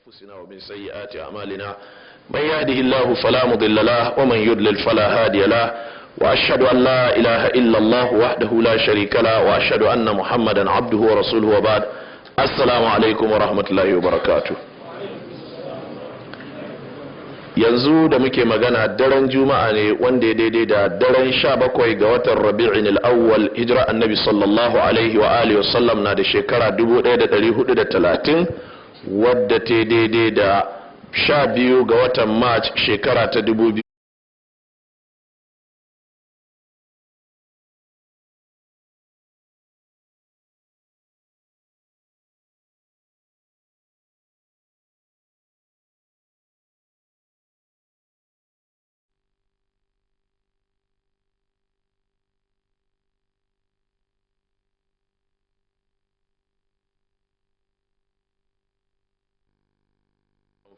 أنفسنا ومن سيئات أعمالنا، من يهده الله فلا مضل له ومن يضلل فلا هادي له، وأشهد أن لا إله إلا الله وحده لا شريك له، وأشهد أن محمدا عبده ورسوله، وبعد. السلام عليكم ورحمة الله وبركاته. Yanzu da muke magana daren Juma'a ne wanda ya daidai da daren 17 ga watan Rabi'in al-Awwal, hijira Annabi sallallahu alaihi wa alihi wasallam na da shekara 1430, wadda ta daidai da 12 ga watan March shekara ta 2000.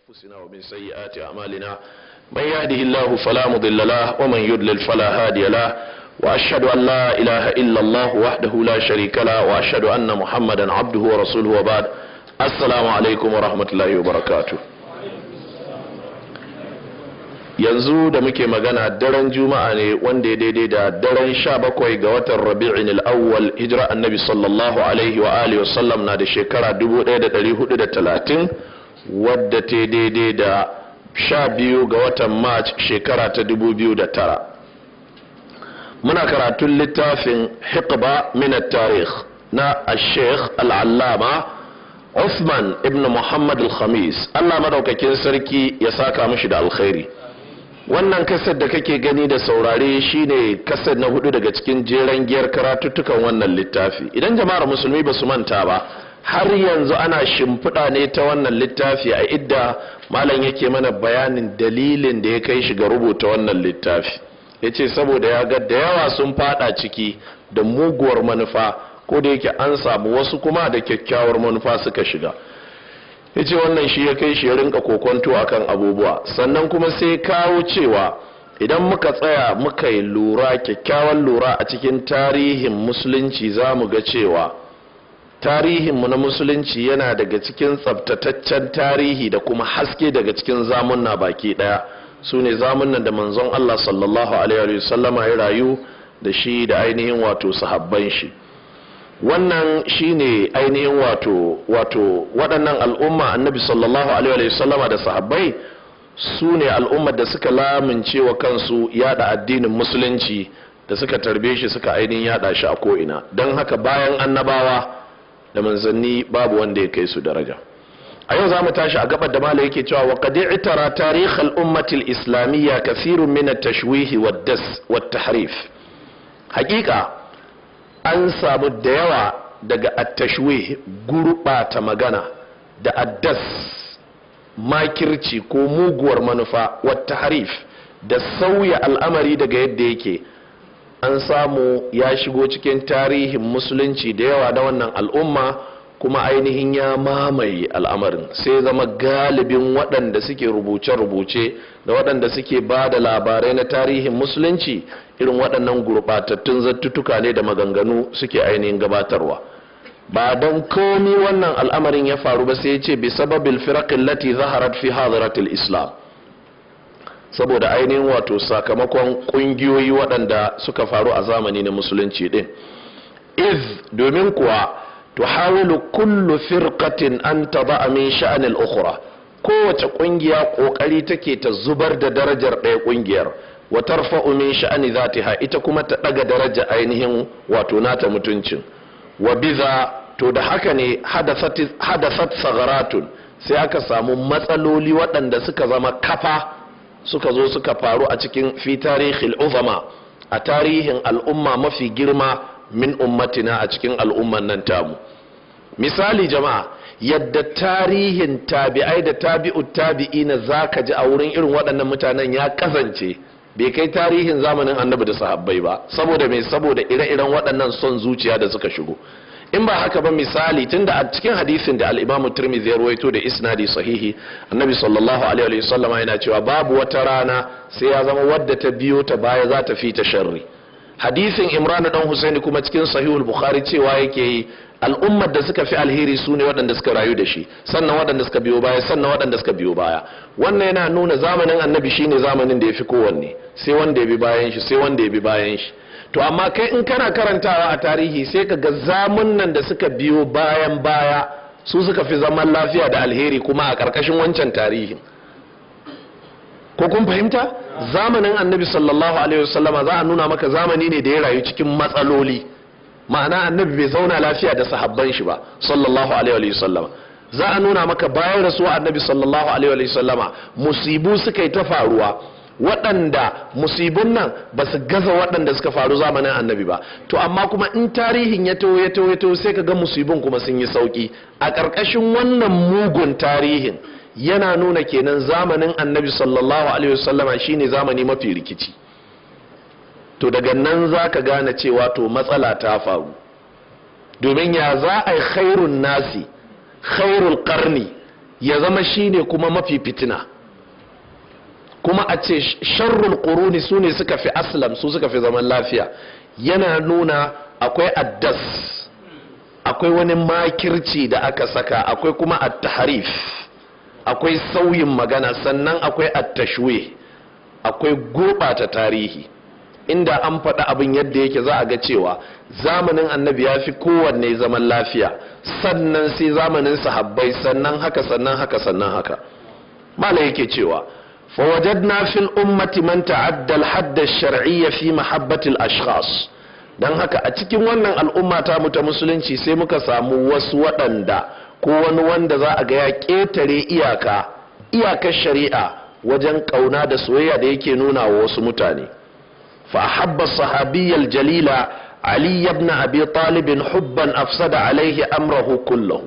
أنفسنا ومن سيئات أعمالنا، من يهده الله فلا مضل له ومن يضلل فلا هادي له، وأشهد أن لا إله إلا الله وحده لا شريك له، وأشهد أن محمدا عبده ورسوله، وبعد. السلام عليكم ورحمة الله وبركاته. Yanzu da muke magana daren Juma'a ne wanda ya daidai da daren 17 ga watan Rabi'in al-Awwal, hijira Annabi sallallahu alaihi wa alihi wasallam na da shekara 1430, wadda ta daidai da 12 ga watan March shekara ta 2009. Muna karatun littafin Hiqba min at-Tarikh na Sheikh Al-Allama Uthman ibn Muhammad Al-Khamis, Allah madaukakin sarki ya saka mishi da alkhairi. Wannan kasar da kake gani da saurare shine kasar na hudu daga cikin jeren giyar karatuttukan wannan littafi. Idan jama'ar musulmi ba su manta ba, har yanzu ana shimfiɗa ne ta wannan littafi, a idda malam yake mana bayanin dalilin da ya kai shi ga rubuta wannan littafi. Ya ce saboda ya ga da yawa sun fada ciki da muguwar manufa, ko da yake an samu wasu kuma da kyakkyawar manufa suka shiga. Ya ce wannan shi ya kai shi ya rinka kokonto akan abubuwa. Sannan kuma sai kawo cewa idan muka tsaya muka yi lura, kyakkyawan lura a cikin tarihin musulunci, za mu ga cewa tarihinmu na musulunci yana daga cikin tsabtataccen tarihi da kuma haske daga cikin zamunna baki daya. Su ne zamunan da manzon Allah sallallahu alaihi wasallama ya rayu da shi da ainihin wato sahabban shi. Wannan shine ainihin wato waɗannan al'umma Annabi sallallahu alaihi wasallama da sahabbai su ne al'ummar da suka lamince wa kansu yada addinin musulunci, da suka tarbe shi suka ainihin yada shi a ko'ina. Don haka bayan annabawa da manzanni babu wanda ya kai su daraja. A yau za mu tashi a gabar da malai yake cewa wa qad i'tara tarikh al-ummati al-islamiyya kathirun min at-tashwih wad-das wat-tahrif. Hakika an samu da yawa daga at-tashwih, gurbata magana, da ad-das, makirci ko muguwar manufa, wat-tahrif, da sauya al'amari daga yadda yake. An samu ya shigo cikin tarihin musulunci da yawa na wannan al'umma, kuma ainihin ya mamaye al'amarin, sai zama galibin waɗanda suke rubuce-rubuce da waɗanda suke ba da labarai na tarihin musulunci irin waɗannan gurɓatattun zattutuka ne da maganganu suke ainihin gabatarwa. Ba don komi wannan al'amarin ya faru ba, sai ya ce bi sababil firaqin lati zaharat fi hadaratil Islam, saboda ainihin wato sakamakon kungiyoyi waɗanda suka faru a zamani na musulunci din. Iz, domin kuwa, tuhawilu kullu firqatin an tada'a min sha'anil ukhra, kowace kungiya kokari take ta zubar da darajar ɗaya kungiyar, wa tarfa'u min sha'ani zatiha, ita kuma ta daga daraja ainihin wato nata mutuncin. Wa biza, to da haka ne hadathat sagaratun, sai aka samu matsaloli waɗanda suka zama kafa suka zo suka faru a cikin fi tarihil uzama, a tarihin al'umma mafi girma, min ummatina, a cikin al'umman nan tamu. Misali jama'a, yadda tarihin tabi'ai da tabi'ut tabi'ina zaka ji a wurin irin waɗannan mutanen ya kasance bai kai tarihin zamanin Annabi da sahabbai ba. Saboda me? Saboda ire-iren waɗannan son zuciya da suka shigo. In ba haka ba, misali, tunda a cikin hadisin da al-Imam Tirmidhi ya ruwaito da isnadi sahihi, Annabi sallallahu alaihi wa sallam yana cewa babu wata rana sai ya zama wadda ta biyo ta baya za ta fi ta sharri. Hadisin Imran dan Husaini kuma cikin Sahihul Bukhari cewa yake yi, al'ummar da suka fi alheri su ne waɗanda suka rayu da shi, sannan waɗanda suka biyo baya, sannan waɗanda suka biyo baya. Wannan yana nuna zamanin Annabi shine zamanin da ya fi kowanne, sai wanda ya bi bayan shi, sai wanda ya bi bayan shi. To amma kai in kana karantawa a tarihi, sai ka ga zamunan da suka biyo bayan baya su suka fi zaman lafiya da alheri kuma a ƙarƙashin wancan tarihin. Ko kun fahimta? Zamanin Annabi sallallahu alaihi wasallama za a nuna maka zamani ne da ya rayu cikin matsaloli, ma'ana Annabi bai zauna lafiya da sahabban shi ba sallallahu alaihi wasallama. Za a nuna maka bayan rasuwa Annabi sallallahu alaihi wasallama musibu suka yi ta faruwa, waɗanda musibun nan ba su gaza waɗanda suka faru zamanin Annabi ba. To amma kuma in tarihin ya taho, ya taho, ya taho, sai ka ga musibun kuma sun yi sauki a ƙarƙashin wannan mugun tarihin. Yana nuna kenan zamanin Annabi sallallahu alaihi wasallama shine zamani mafi rikici. To daga nan za ka gane cewa to matsala ta faru, domin ya za a yi khairun nasi, khairul karni, ya zama shine kuma mafi fitina, kuma a ce sharrul quruni su ne suka fi aslam, su suka fi zaman lafiya? Yana nuna akwai addas, akwai wani makirci da aka saka, akwai kuma at-tahrif, akwai sauyin magana, sannan akwai at-tashwih, akwai gurɓata tarihi. Inda an faɗi abin yadda yake, za a ga cewa zamanin Annabi ya fi kowanne zaman lafiya, sannan sai zamanin sahabbai, sannan haka, sannan haka, sannan haka. Mala yake cewa: فوجدنا في الأمة من تعدى الحد الشرعي في محبة الأشخاص. Dan haka a cikin wannan al'umma ta mu ta Musulunci, sai muka samu wasu waɗanda, ko wani wanda za a ga ya ƙetare iyaka, iyakar shari'a, wajen ƙauna da soyayya da yake nuna wa wasu mutane. فأحب الصحابي الجليل علي بن أبي طالب حبا أفسد عليه أمره كله.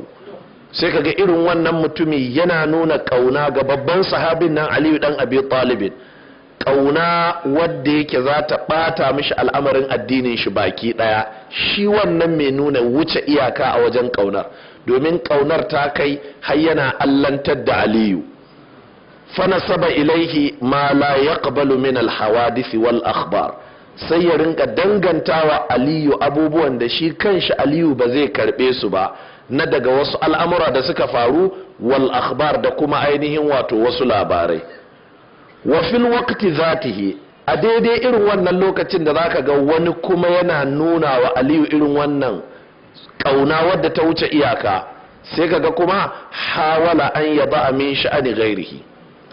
Sai kaga irin wannan mutumi yana nuna kauna ga babban sahabin nan Aliyu dan Abi Talibin, kauna wadda yake za ta bata mishi al'amarin addinin shi baki daya, shi wannan mai nuna wuce iyaka a wajen kaunar, domin kaunar ta kai har yana allantar da Aliyu. فنسب إليه ما لا يقبل من الحوادث والأخبار. Sai ya rinka dangantawa Aliyu abubuwan da shi kanshi Aliyu ba zai karbe su ba, na daga wasu al'amura da suka faru, والأخبار, da kuma ainihin wato wasu labarai. وفي الوقت ذاته, a daidai irin wannan lokacin da zaka ga wani kuma yana nuna wa Aliyu irin wannan kauna wadda ta wuce iyaka, sai kaga kuma حاول أن يضع من شأن غيره,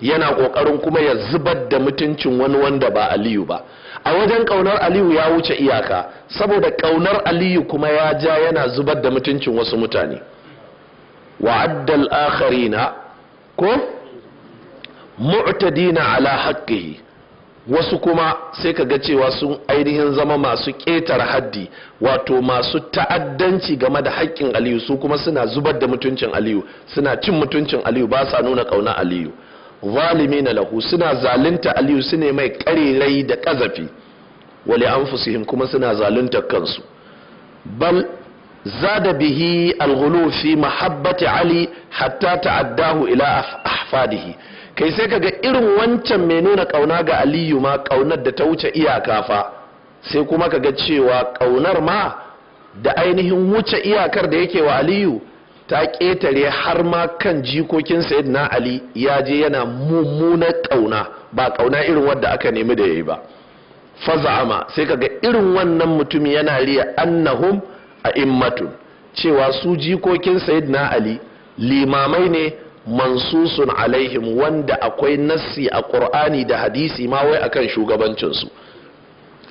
yana kokarin kuma ya zubar da mutuncin wani wanda ba Aliyu ba. A wajen kaunar Aliyu ya wuce iyaka, saboda kaunar Aliyu kuma ya ja yana zubar da mutuncin wasu mutane. وعد الآخرين ko معتدين على حقه. Wasu kuma sai ka ga cewa sun ainihin zama masu ƙetare haddi, wato masu ta'addanci game da haƙƙin Aliyu. Su kuma suna zubar da mutuncin Aliyu, suna cin mutuncin Aliyu, ba sa nuna ƙauna Aliyu. ظالمين له, suna zalunta Aliyu, su ne mai ƙarerai da ƙazafi. ولأنفسهم, kuma suna zalunta kansu. بل زاد به الغلو في محبة علي حتى تعداه إلى أحفاده. Kai, sai kaga irin wancan mai nuna kauna ga Aliyu ma, kaunar da ta wuce iyaka fa, sai kuma kaga cewa kaunar ma da ainihin wuce iyakar da yake wa Aliyu ta ƙetare har ma kan jikokin Sayyidina Ali. Ya je yana mummunar kauna, ba kauna irin wadda aka nemi da yayi ba. فزعم, sai kaga irin wannan mutum yana riya أنهم أئمة, cewa su jikokin Sayyidina Ali limamai ne, منصوص عليهم, wanda akwai nassi a Qur'ani da hadisi ma wai akan shugabancinsu.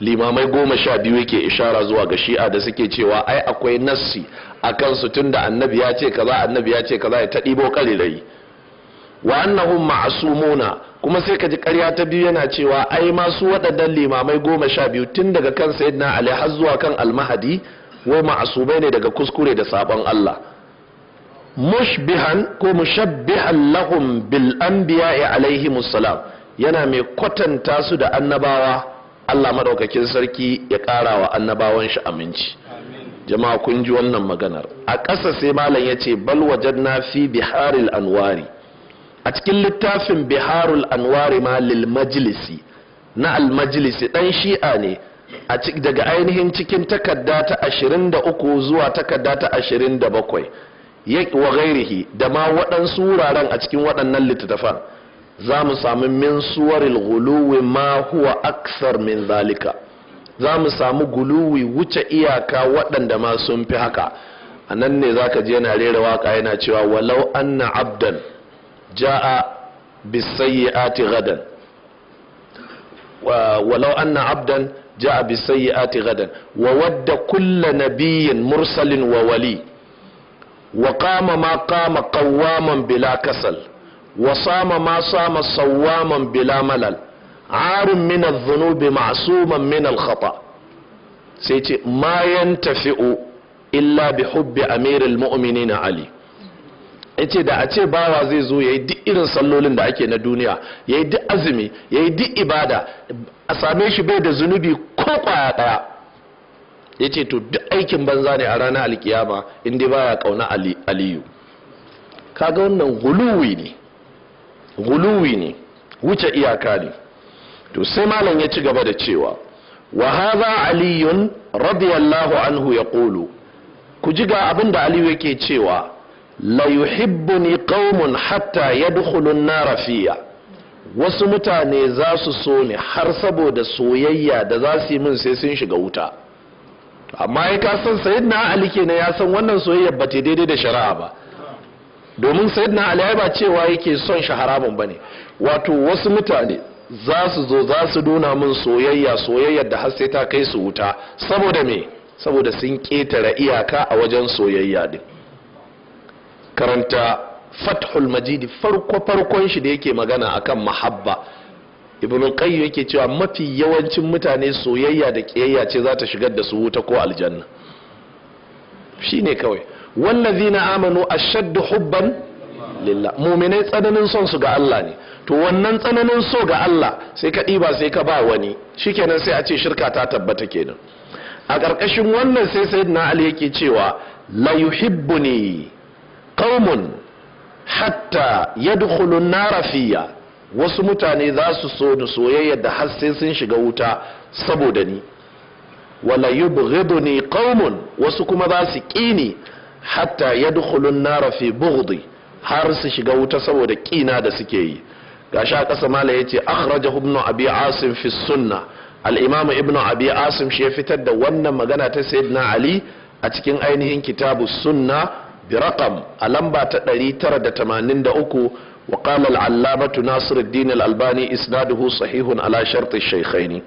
Limamai 12 yake ishara zuwa ga Shi'a da suke cewa ai akwai nassi a kansu, tunda Annabi ya ce kaza, Annabi ya ce kaza, ya ta ɗibo ƙarirai. وأنهم معصومون, kuma sai ka ji ƙarya ta biyu, yana cewa ai masu waɗannan limamai 12, tun daga kan Sayyidina Ali har zuwa kan Almahadi, wai ma'asumai ne daga kuskure da sabon Allah. مشبها ko مشبها لهم بالأنبياء عليهم السلام, yana mai kwatanta su da annabawa. Allah madaukakin sarki ya ƙara wa annabawan shi aminci. Jama'a, kun ji wannan maganar. A ƙasa sai malam ya ce: بل وجدنا في بحار الأنوار, a cikin littafin Biharul Anwari ma للمجلسي, na Almajlisi, dan Shi'a ne. Daga ainihin cikin takarda ta 23 zuwa takarda ta 27, wa ghairihi, da ma waɗansu wuraren a cikin waɗannan littattafan, za mu sami min suwaril guluwi ma huwa aksar min zalika. Za mu samu guluwi, wuce iyaka, waɗanda ma sun fi haka. A nan ne za ka je yana rera waka yana cewa: "Walau anna abdan ja'a bisayyi'ati gadan, walau anna abdan ja'a bisayyi'ati gadan, wa wadda kulla nabiyyin mursalin wa wali, wa qama ma qama qawwaman bila kasal, wa sama ma sama sawwaman bila malal, arun min adh-dhunubi ma'suman min al-khata", sai ce: "Ma yantafi'u illa bi hubbi amiril mu'minin Ali". Yace da a ce bawa zai zo yayi duk irin sallolin da ake na duniya, yayi duk azumi, yayi duk ibada, a same shi bai da zunubi ko kwaya daya, yace to duk aikin banza ne a ranar alkiyama in dai baya kauna Ali, Aliyu. Kaga wannan guluwi ne, guluwi ne, wuce iyaka ne. To sai malam ya ci gaba da cewa: "Wa hadha Aliyun radiyallahu anhu yaqulu", ku ji ga abin da Aliyu yake cewa: "La yuhibbuni qaumun hatta yadkhulu an-nara fiya". Wasu mutane za su so ni har saboda soyayya da za su yi min sai sun shiga wuta. Amma ya ka san Sayyidina Ali kenan, ya san wannan soyayya ba ta daidai da shari'a ba, domin Sayyidina Ali ba cewa yake son shi haramun bane. Wato wasu mutane za su zo za su nuna min soyayya, soyayyar da har sai ta kai su wuta. Saboda me? Saboda sun ketare iyaka a wajen soyayya din. Karanta Fathul Majidi, farko farkon shi da yake magana akan mahabba, Ibn Qayyim yake cewa mafi yawancin mutane soyayya da kiyayya ce za ta shigar da su wuta ko aljanna. Shine kawai "wallazina amanu ashaddu hubban lillah". Mu'minai tsananin son su ga Allah ne. To wannan tsananin so ga Allah sai ka ɗiba sai ka ba wani, shikenan sai a ce shirka ta tabbata kenan. A ƙarƙashin wannan sai Sayyidina Ali yake cewa: "La yuhibbuni qaumun hatta yadkhulu an-nara fiya". Wasu mutane za su so ni soyayya da har sai sun shiga wuta saboda ni. "Wala yubghiduni qaumun", wasu kuma za su ƙini, "hatta yadkhulu an-nara fi bughdi", har su shiga wuta saboda ƙina da suke yi. Gashi a ƙasa mala yace: "Akhrajahu Ibn Abi Asim fi Sunnah". Al-Imam Ibn Abi Asim shi ya fitar da wannan magana ta Sayyidina Ali a cikin ainihin Kitabu Sunna bi raqam, a lamba ta 983. Wa qala al-allamatu Nasiruddin al-Albani: "Isnaduhu sahihun ala shart ash-shaykhaini".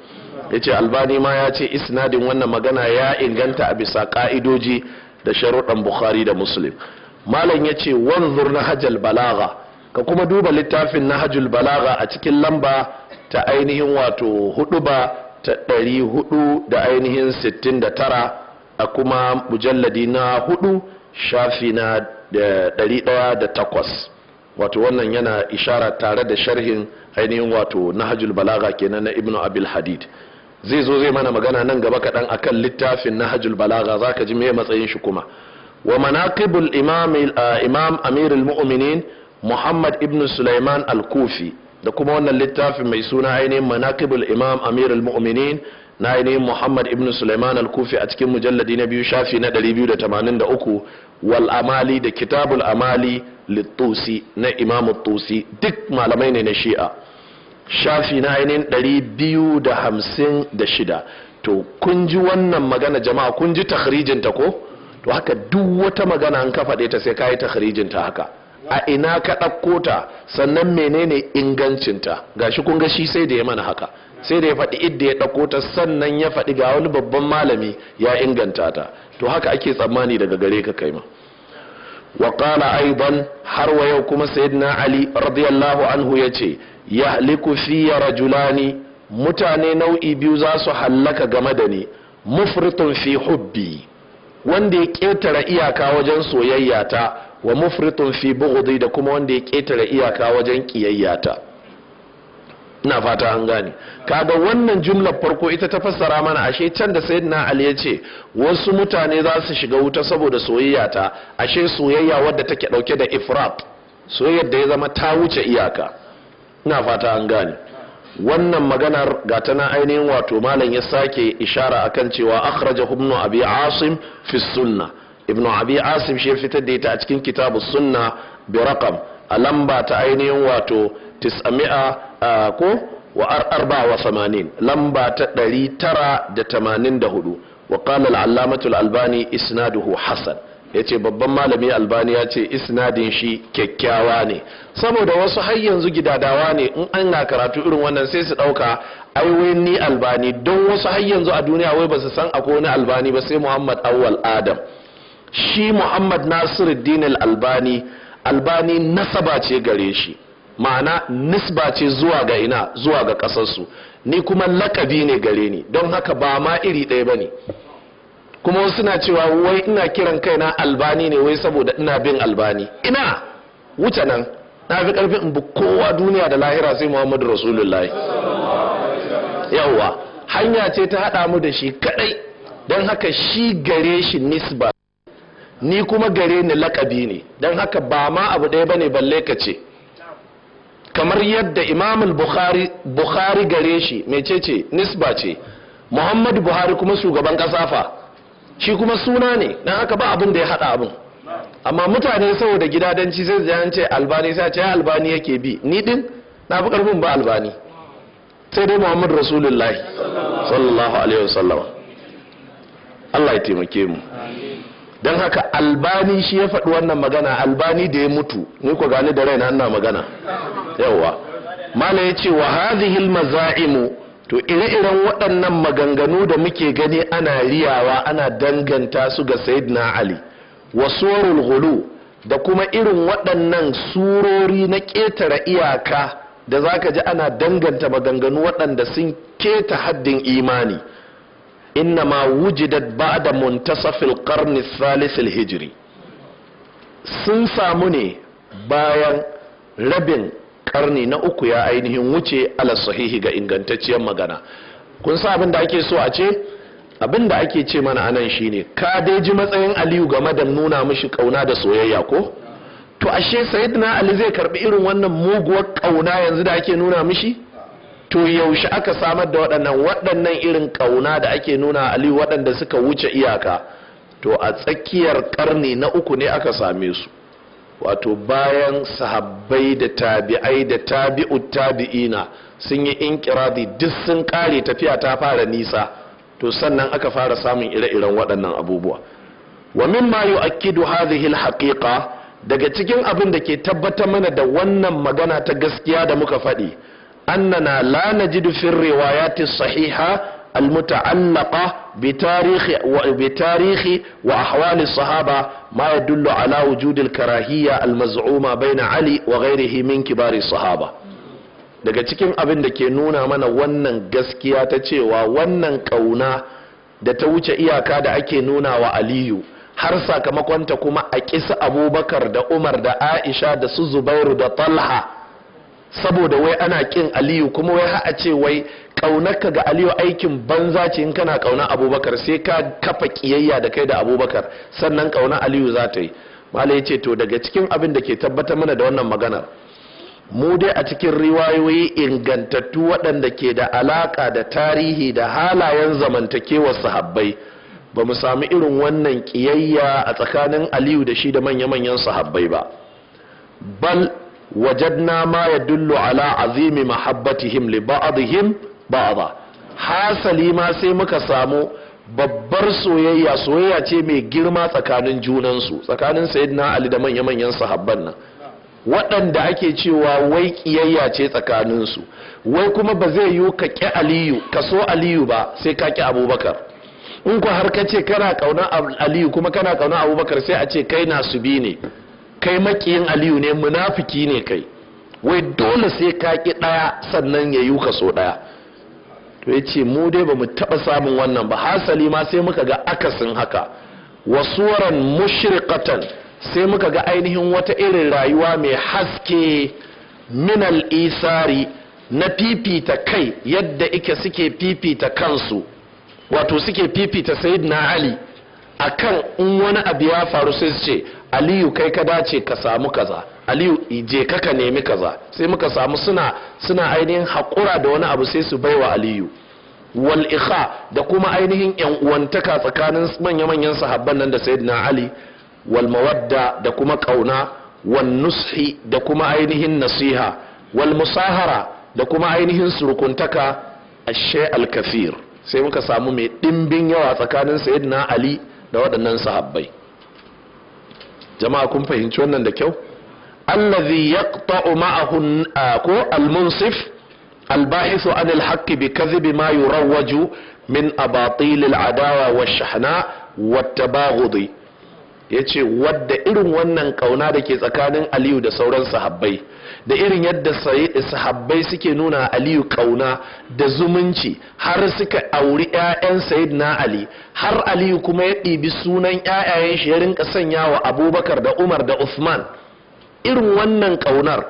Yace Albani ma ya ce isnadin wannan magana ya inganta a bisa ka'idoji da sharuɗan Bukhari da Muslim. Malam yace: "Wanzur Nahjal Balagha", ka kuma duba littafin Nahjul Balagha a cikin lamba ta ainihin wato hudu ba ta 469, a kuma mujalladi na hudu, shafi na 108. Wato wannan yana ishara tare da sharhin ainihin wato Nahjul Balagha kenan na Ibnu Abil Hadid. Zai zo zai mana magana nan gaba kaɗan akan littafin Nahjul Balagha, zaka ji me matsayin shi. Kuma wa Manaqibul Imam, Imam Amirul Mu'minin Muhammad ibn Sulaiman al-Kufi, da kuma wannan littafin mai suna ainihin Manaqibul Imam Amirul Mu'minin na ainihin Muhammad ibn Sulaiman al-Kufi, a cikin mujalladi na biyu, shafi na 283, wal Amali, da Kitabul Amali littusi na Imam Tusi, duk malamai ne na Shi'a, shafi na ainihin 256. To kun ji wannan magana, jama'a, kun ji takhrijinta ko? To haka duk wata magana an ka faɗe ta, sai ka yi takhrijinta haka: a ina ka ɗauko ta, sannan menene ingancinta. Gashi kun ga shi sai da ya mana haka, sai da ya faɗi idda ya ɗauko ta, sannan ya faɗi ga wani babban malami ya inganta ta. To haka ake tsammani daga gare ka kai ma. Wa qala aidan, har wa yau kuma Sayyidina Ali radiyallahu anhu yace: "Yahliku fiya rajulani", mutane nau'i biyu za su hallaka game da ni: "Mufritun fi hubbi", wanda ya ƙetare iyaka wajen soyayya ta, "wa mufritun fi bughdi", da kuma wanda ya ƙetare iyaka wajen ƙiyayya ta. Ina fata an gane. Kaga wannan jumlar farko ita ta fassara mana ashe can da Sayyidina Ali ya ce wasu mutane za su shiga wuta saboda soyayya ta, ashe soyayya wadda take dauke da ifrat, soyayyar da ya zama ta wuce iyaka. Ina fata an gane. Wannan maganar ga ta na ainihin wato malam ya sake ishara akan cewa akhrajahu Ibn Abi Asim fi Sunna. Ibn Abi Asim shi fitar da ita a cikin Kitabus Sunna bi raqam, a lamba ta ainihin wato 900 ko wa 84, lamba ta 984. Wa qala al-allamatu al-Albani: isnaduhu hasan. Yace babban malami Albani ya ce isnadin shi kyakkyawa ne. Saboda wasu har yanzu gidadawa ne, in an na karatu irin wannan sai su dauka ai wai ni Albani, don wasu har yanzu a duniya wai ba su san akwai wani Albani ba sai Muhammad Awwal Adam. Shi Muhammad Nasiruddin Albani, Albani nasaba ce gare shi, ma'ana nisba ce zuwa ga ina? Zuwa ga kasarsu. Ni kuma lakabi ne gare ni, don haka ba ma iri ɗaya ba ne. Kuma wasu na cewa wai ina kiran kaina Albani ne wai saboda ina bin Albani. Ina wuce nan, na fi karfin in bi kowa duniya da lahira sai Muhammadu Rasulullahi. Yawwa, hanya ce ta haɗa mu da shi kadai, don haka shi gare shi nisba, ni kuma gare ni lakabi ne. Don haka ba ma abu ɗaya bane, balle ka ce kamar yadda Imam Bukhari, Bukhari gare shi mecece? Nisba ce. Muhammadu Buhari kuma shugaban ƙasa fa, shi kuma suna ne. Don haka ba abin da ya haɗa abin. Amma mutane saboda gidadanci sai su ce Albani, sai ce Albani yake bi. Ni din na fi karfin ba Albani, sai dai Muhammadu Rasulullahi sallallahu alaihi wasallam. Allah ya taimake mu. Don haka Albani shi ya faɗi wannan magana, Albani da ya mutu. Ni ko gani da raina ina magana. Yawa, mala ya ce: wa hadhihi maza'imu, to ire-iren waɗannan maganganu da muke gani ana riyawa ana danganta su ga Sayyidina Ali, wa suwarul ghulu, da kuma irin waɗannan surori na ƙetare iyaka da zaka ji ana danganta maganganu waɗanda sun keta haddin imani, innama wujidat ba'da muntasafil qarni thalith hijri, sun samu ne bayan rabin karni na uku ya ainihin wuce, ala sahihi, ga ingantacciyar magana. Kun sa abin da ake so a ce? Abin da ake ce mana anan shine, ka dai ji matsayin Aliyu game da nuna mishi kauna da soyayya, ko? To ashe Sayyidina Ali zai karbi irin wannan muguwar kauna yanzu da ake nuna mishi? To yaushe aka samar da waɗannan irin kauna da ake nuna Aliyu waɗanda suka wuce iyaka? To a tsakiyar karni na uku ne aka same su, wato bayan sahabbai da tabi'ai da tabi'ut tabi'ina sun yi inkiradi, duk sun kare, tafiya ta fara nisa, to sannan aka fara samun ire-iren waɗannan abubuwa. Wa mimma yu'akkidu hadhihi al-haqiqa, daga cikin abin da ke tabbatar mana da wannan magana ta gaskiya da muka faɗi, annana la najidu fi riwayati sahiha المتعلقة بتاريخ وأحوال الصحابة ما يدل على وجود الكراهية المزعومة بين علي وغيره من كبار الصحابة. Daga cikin abin da ke nuna mana wannan gaskiya ta cewa wannan kauna da ta wuce iyaka da ake nuna wa Aliyu, har sakamakonta kuma a kisa Abubakar da Umar da Aisha da su Zubairu da Talha saboda wai ana kin Aliyu, kuma wai har a ce wai kaunarka ga Aliyu aikin banza ce, in kana kauna Abubakar sai ka kafa kiyayya da kai da Abubakar sannan kauna Aliyu za ta yi. Malai ya ce, to daga cikin abin da ke tabbatar mana da wannan maganar, mu dai a cikin riwayoyi ingantattu waɗanda ke da alaka da tarihi da halayen zamantakewar sahabbai, ba mu sami irin wannan kiyayya a tsakanin Aliyu da shi da manya-manyan sahabbai ba. Bal wajadna ma yadullu ala azimi mahabbatihim li ba'dihim ba'dha, hasali ma sai muka samu babbar soyayya, soyayya ce mai girma tsakanin junansu, tsakanin Sayyidina Ali da manya-manyan sahabban nan waɗanda ake cewa wai kiyayya ce tsakaninsu, wai kuma ba zai yiwu ka ƙi Aliyu ka so Aliyu ba sai ka ƙi Abubakar. In ku har ka ce kana ƙauna Aliyu kuma kana ƙauna Abubakar, sai a ce kai nasubi ne, kai makiyin Aliyu ne, munafiki ne kai. Wai dole sai ka ƙi ɗaya sannan ya yi ka so ɗaya. To ya ce mu dai ba mu taɓa samun wannan ba, hasali ma sai muka ga akasin haka. Wasuwaran mushriqatan, sai muka ga ainihin wata irin rayuwa mai haske, minal isari, na fifita kai, yadda ike suke fifita kansu, wato suke fifita Sayyidina Ali akan in wani abu ya faru sai su ce Aliyu, kai ka dace ka samu kaza. Aliyu, je ka ka nemi kaza. Sai muka samu suna ainihin haƙura da wani abu sai su baiwa Aliyu. Wal ikha, da kuma ainihin yan uwantaka tsakanin manya-manyan sahabban nan da Sayyidina Ali. Wal mawadda, da kuma kauna. Wan nushi, da kuma ainihin nasiha. Wal musahara, da kuma ainihin surukuntaka. Ashe al kafir, sai muka samu mai ɗimbin yawa tsakanin Sayyidina Ali da waɗannan sahabbai. Jama'a, kun fahimci wannan da kyau? Allazi yaqta'u ma'ahu ko al-munsif الباحث عن الحق بكذب ما يروج من أباطيل العداوة والشحناء والتباغض. Yace wadda irin wannan kauna da ke tsakanin Aliyu da sauran sahabbai, da irin yadda sahabbai suke nuna Aliyu kauna da zumunci, har suka auri 'ya'yan Sayyidina Ali, har Aliyu kuma ya ɗibi sunan 'ya'yayen shi ya rinka sanya wa Abubakar da Umar da Uthman, irin wannan kaunar,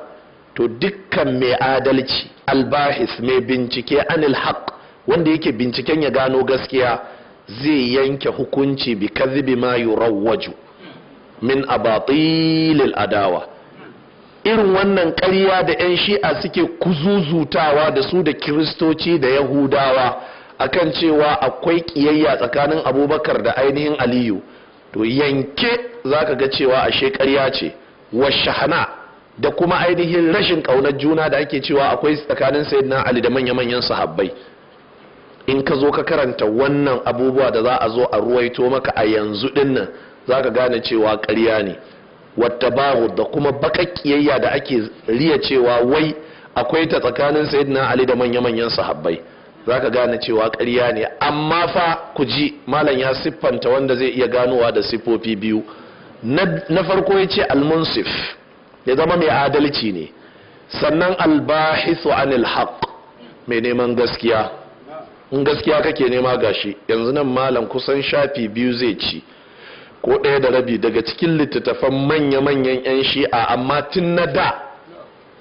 to dukkan mai adalci, albahis, mai bincike, anil haq, wanda yake binciken ya gano gaskiya, zai yanke hukunci bi kadhibi ma yurawwaju min abatilil adawa. Irin wannan ƙarya da 'yan Shi'a suke kuzuzutawa, da su da Kiristoci da Yahudawa, akan cewa akwai ƙiyayya tsakanin Abubakar da ainihin Aliyu, to yanke zaka ga cewa ashe ƙarya ce. Wa shahana, da kuma ainihin rashin ƙaunar juna da ake cewa akwai tsakanin Sayyidina Ali da manya-manyan sahabbai, in ka zo ka karanta wannan abubuwa da za a zo a ruwaito maka a yanzu dinnan, za ka gane cewa ƙarya ne. Wata bahu, da kuma baƙaƙiyayya da ake riya cewa wai akwai ta tsakanin Sayyidina Ali da manya-manyan sahabbai, za ka gane cewa ƙarya ne. Amma fa ku ji, malam ya siffanta wanda zai iya ganowa da siffofi biyu. Na farko ya ce almunsif, ya zama mai adalci ne. Sannan albahisu anil haq, mai neman gaskiya. In gaskiya kake nema, gashi yanzu nan malam kusan shafi 2 zai ci ko 1.5 daga cikin littattafan manya-manyan 'yan Shi'a, amma tun na da,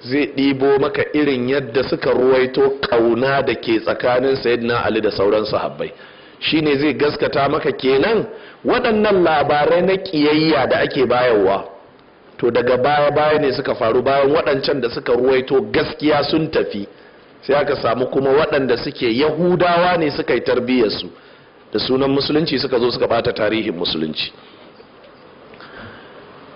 zai ɗibo maka irin yadda suka ruwaito ƙauna da ke tsakanin Sayyidina Ali da sauran sahabbai. Shine zai gaskata maka kenan waɗannan labarai na ƙiyayya da ake bayarwa, to daga baya-baya ne suka faru, bayan waɗancan da suka ruwaito gaskiya sun tafi, sai aka samu kuma waɗanda suke Yahudawa ne suka yi tarbiyyarsu da sunan Musulunci, suka zo suka bata tarihin Musulunci.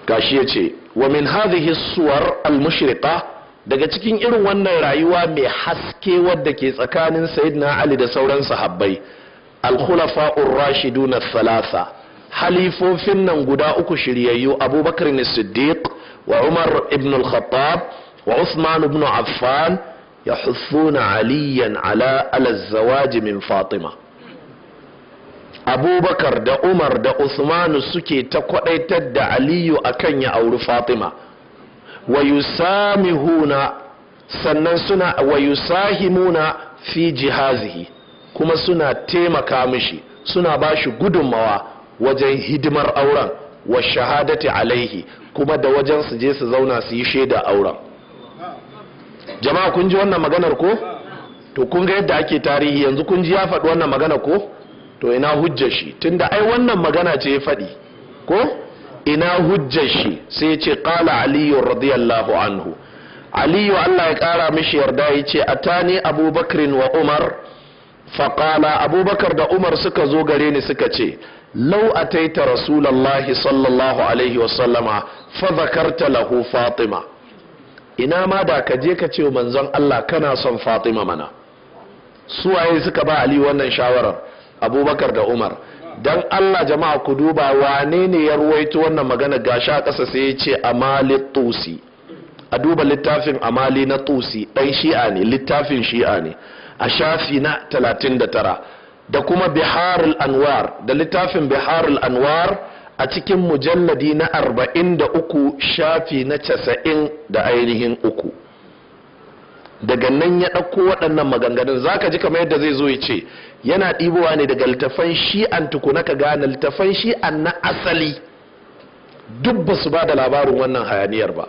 Gashi ya ce wa min hadhihi suwar al-mushriqa, daga cikin irin wannan rayuwa mai haske wadda ke tsakanin Sayyidina Ali da sauran sahabbai, al-khulafa'ur rashidun thalatha, halifofin nan guda uku shiryayyu, Abubakar Siddiq wa Umar ibn al-Khattab wa Uthman ibn Affan, yahuthuna Aliyan ala zawaj min Fatima. Abubakar da Umar da Usmanu suke ta kwadaitar da Aliyu akan ya auri Fatima. Wa yusamihuna, sannan suna wa yusahimuna fi jihazihi, kuma suna taimaka mishi, suna ba shi gudunmawa wajen hidimar auren, wa shahadati alaihi, kuma da wajen su je su zauna su yi shaida auren. Jama'a, kun ji wannan maganar ko? To kun ga yadda ake tarihi yanzu. Kun ji ya faɗi wannan magana ko? To ina hujjar shi? Tunda ai wannan magana ce ya faɗi ko, ina hujjar shi? Sai ya ce qala Aliyu radiyallahu anhu, Aliyu, Allah ya kara mishi yarda, ya ce atani Abubakar wa Umar faƙala, Abubakar da Umar suka zo gare ni suka ce lau ataita Rasulallahi sallallahu alaihi wasallama fa zakarta lahu Fatima, ina ma da ka je ka ce manzon Allah kana son Fatima mana. Suwaye suka ba Ali wannan shawarar? Abubakar da Umar. Dan Allah jama'a, ku duba wane ne ya ruwaito wannan magana. Gashi a ƙasa sai ya ce Amali Tusi, a duba littafin Amali na Tusi, ɗan Shi'a ne, littafin Shi'a ne, a shafi na 39, da kuma Biharul Anwar, da littafin Biharul Anwar a cikin mujalladi na 43, shafi na 90 da ainihin uku. Daga nan ya ɗauko waɗannan maganganun. Zaka ji kamar yadda zai zo ya ce yana ɗibowa ne daga littafan Shi'an. Tukuna ka gane, littafan Shi'an na asali duk ba su ba da labarin wannan hayaniyar ba.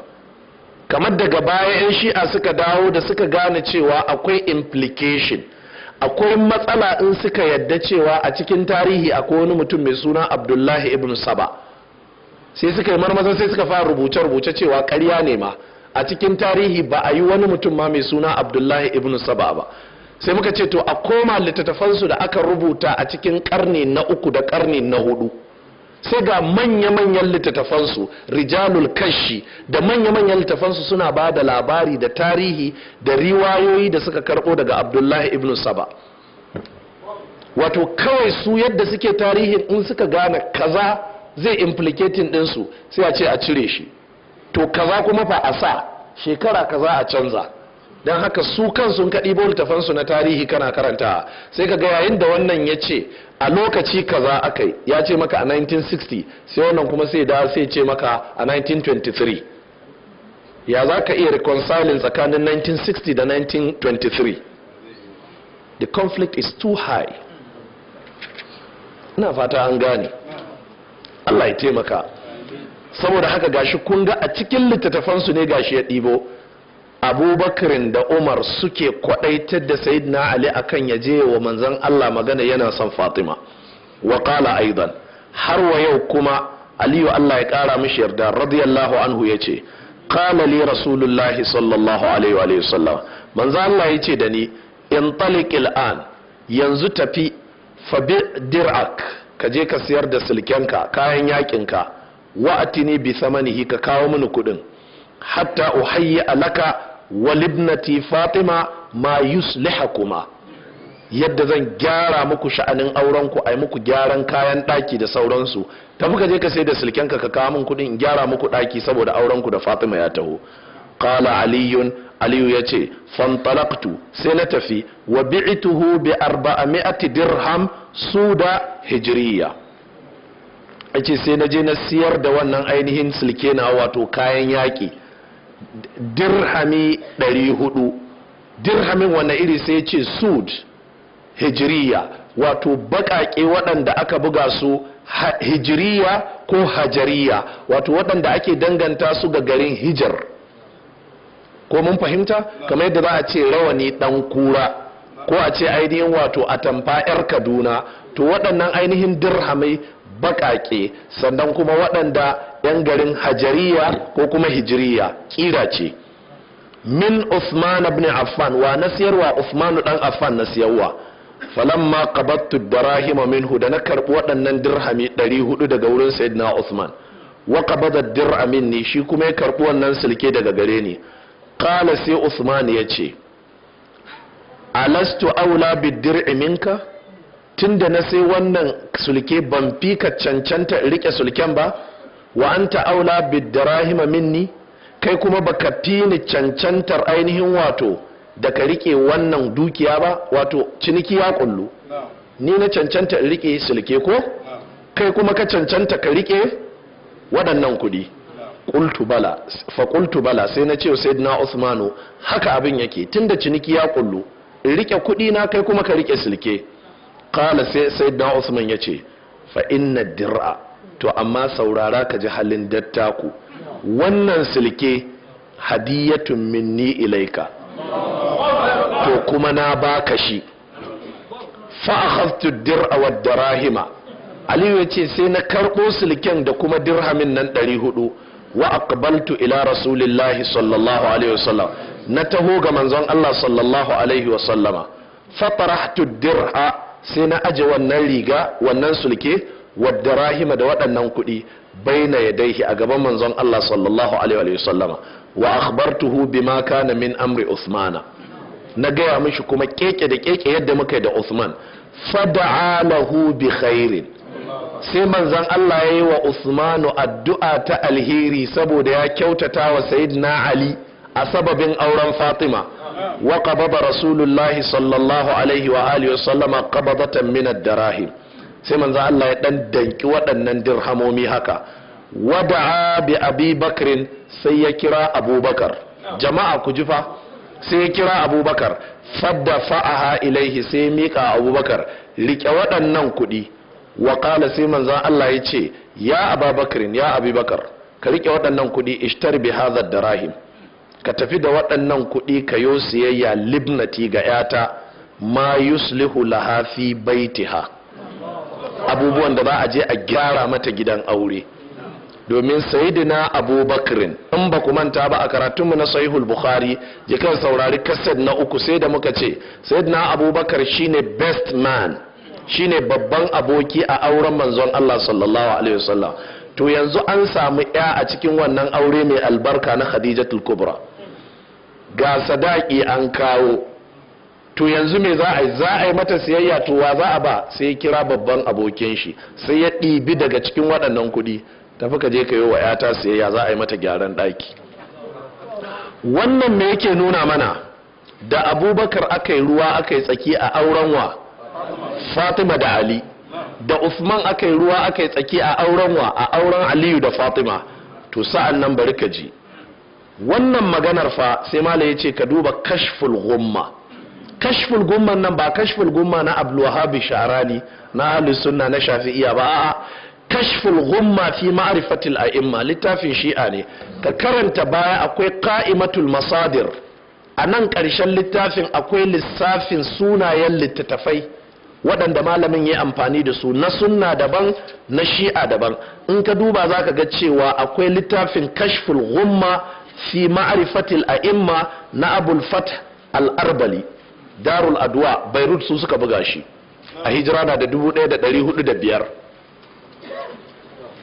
Kamar daga baya 'yan Shi'a suka dawo da suka gane cewa akwai implication, akwai matsala in suka yadda cewa a cikin tarihi akwai wani mutum mai suna Abdullahi ibn Saba. Sai suka yi marmaza, sai suka fara rubuce-rubuce cewa ƙarya ne ma, a cikin tarihi ba a yi wani mutum ma mai suna Abdullahi ibn Saba ba. Sai muka ce to a koma littattafansu da aka rubuta a cikin karni na uku da karni na hudu. Sai ga manya-manyan littattafansu, Rijalul Kashi da manya-manyan littattafansu, suna ba da labari da tarihi da riwayoyi da suka karɓo daga Abdullahi ibn Saba. Wato kawai su yadda suke tarihin, in suka gane kaza zai implicating ɗinsu, sai a ce a cire shi, to kaza kuma fa a sa shekara kaza a canza. Don haka su kansu ka ɗibo littafansu na tarihi kana karanta, sai ka ga yayin da wannan ya ce a lokaci kaza aka yi, ya ce maka a 1960, sai wannan kuma sai da sai ce maka a 1923. Ya za ka iya reconciling tsakanin 1960 da 1923? The conflict is too high. Ina fata an gane. Allah ya taimaka. Saboda haka gashi kun ga a cikin littattafansu ne gashi ya ɗibo Abubakarin da Umar suke kwadaitar da Sayyidina Ali akan ya je wa manzon Allah magana yana son Fatima. Wa qala aidan, har wa yau kuma Aliyu, Allah ya kara mishi yarda, radiyallahu anhu, yace: qala li Rasulullahi sallallahu alaihi wa sallam, manzon Allah yace da ni: intaliq al'an, yanzu tafi, fa bi dir'ak, ka je ka siyar da silkenka, kayan yakinka, wa atini bi thamanihi, ka kawo mini kudin, hatta uhayyi laka wa libnati Fatima ma yuslihakuma, yadda zan gyara muku sha'anin aurenku, ai muku gyaran kayan daki da sauransu. Tafi ka je ka sai da silkenka, ka kawo min kudin in gyara muku daki saboda aurenku da Fatima ya taho. Qala Aliyun, Aliyu yace: fantalaqtu, sai na tafi, wa bi'tuhu bi 400 dirham suda hijriya. Ace sai na je na siyar da wannan ainihin silke na, wato kayan yaki, dirhami 400. Dirhamin wannan iri? Sai ce sud hijriya, wato baƙaƙe waɗanda aka buga su hijriya ko hajariya, wato waɗanda ake danganta su ga garin Hijar. Ko mun fahimta? Kamar yadda za a ce rawani ɗan kura, ko a ce ainihin wato atamfa 'yar Kaduna. To waɗannan ainihin dirhamai baƙaƙe, sannan kuma waɗanda 'yan garin Hajariya ko kuma Hijiriya, ƙira ce. Min Uthman ibn Affan. Wa na siyarwa? Uthman dan Affan na siyarwa. Falamma qabattu darahima minhu, da na karɓi waɗannan dirhami 400 daga wurin Sayyidina Uthman, wa qabada dir'a minni, shi kuma ya karɓi wannan silke daga gare ni, qala, sai Uthman ya ce: alastu aula bid-dir'i minka? Tunda na sai wannan sulke, ban fi ka cancanta in rike sulken ba? Wa anta aula bid-darahima minni, kai kuma baka fi ni cancantar ainihin wato da ka rike wannan dukiya ba? Wato ciniki ya kullu, ni na cancanta in rike sulke, ko kai kuma ka cancanta ka rike waɗannan kuɗi? Qultu bala, fa qultu bala, sai na ce wa Sayyidina Usmanu haka abin yake, tunda ciniki ya kullu, in rike kuɗi na, kai kuma ka rike silke. Qala, sai Sayyidina Usman yace: fa inna dir'a, to amma saurara ka ji halin dattaku, wannan silke hadiyatun minni ilaika, to kuma na baka shi. Fa akhadtu dir'a wad darahima, Aliyu yace sai na karbo silken da kuma dirhamin nan 400, wa aqbaltu ila Rasulillahi sallallahu alaihi wasallam, na taho ga manzon Allah sallallahu alaihi wasallama, fa tarahtu dir'a, sai na aje wannan riga, wannan sulke, wadda rahima, da waɗannan kuɗi, baina yadaihi, a gaban manzon Allah sallallahu alaihi wasallama, wa akhbartuhu bima kana min amri Uthmana, na gaya mishi kuma keke da keke yadda muka yi da Uthman. Fada'a lahu bi khairin, sai manzon Allah ya yi wa Uthmanu addu'a ta alheri saboda ya kyautata wa Sayyidina Ali a sababin auren Fatima. Wa qabada Rasulullahi sallallahu alaihi wa alihi wa sallama qabadatan min ad-darahim, sai manzon Allah ya dan danki waɗannan dirhamomi haka. Wada'a bi Abi Bakrin, sai ya kira Abubakar. Jama'a ku ji fa, sai ya kira Abubakar, fadda fa'aha ilaihi, sai ya miƙa Abubakar: rike waɗannan kuɗi. Wa qala, sai manzon Allah ya ce: ya Ababakrin, ya Abubakar, ka rike waɗannan kuɗi, ishtar bi hadha darahim, ka tafi da waɗannan kuɗi ka yo siyayya, libnati, ga yata, ma yuslihu laha fi baitiha, abubuwan da za a je a gyara mata gidan aure. Domin Sayyidina Abubakrin, in ba ku manta ba a karatunmu na Sahihul Bukhari, jikan saurari kaset na 3, sai da muka ce Sayyidina Abubakar shine best man, shine babban aboki a auren manzon Allah sallallahu alaihi wasallam. To yanzu an samu ya a cikin wannan aure mai albarka na Khadijatul Kubra, ga sadaki an kawo. To yanzu me za a yi? Za a yi mata siyayya. To wa za a ba? Sai ya kira babban abokin shi, sai ya ɗibi daga cikin waɗannan kuɗi: "Tafi ka je ka yi wa 'yata siyayya, za a yi mata gyaran ɗaki." Wannan me yake nuna mana? Da Abubakar aka yi ruwa aka yi tsaki a auren wa? Fatima da Ali. Da Usman aka yi ruwa aka yi tsaki a auren wa? A auren Aliyu da Fatima. To sa'an nan bari ka ji wannan maganar fa. Sai Malam ya ce ka duba Kashful Gumma. Kashful Gumman nan ba Kashful Gumma na Abdulwahab Sharani na Ahlus Sunna na Shafi'iyya ba, a'a, Kashful Gumma fi Ma'rifatil A'imma, littafin Shi'a ne. Ka karanta baya, akwai qa'imatul masadir. A nan ƙarshen littafin akwai lissafin sunayen littattafai waɗanda malamin ya amfani da su, na sunna daban, na Shi'a daban. In ka duba za ka ga cewa akwai littafin Kashful Gumma fi Ma'rifatil A'imma na Abul Fath Al-Arbali, Darul Adwa, Beirut, su suka buga shi a hijira na da 1405.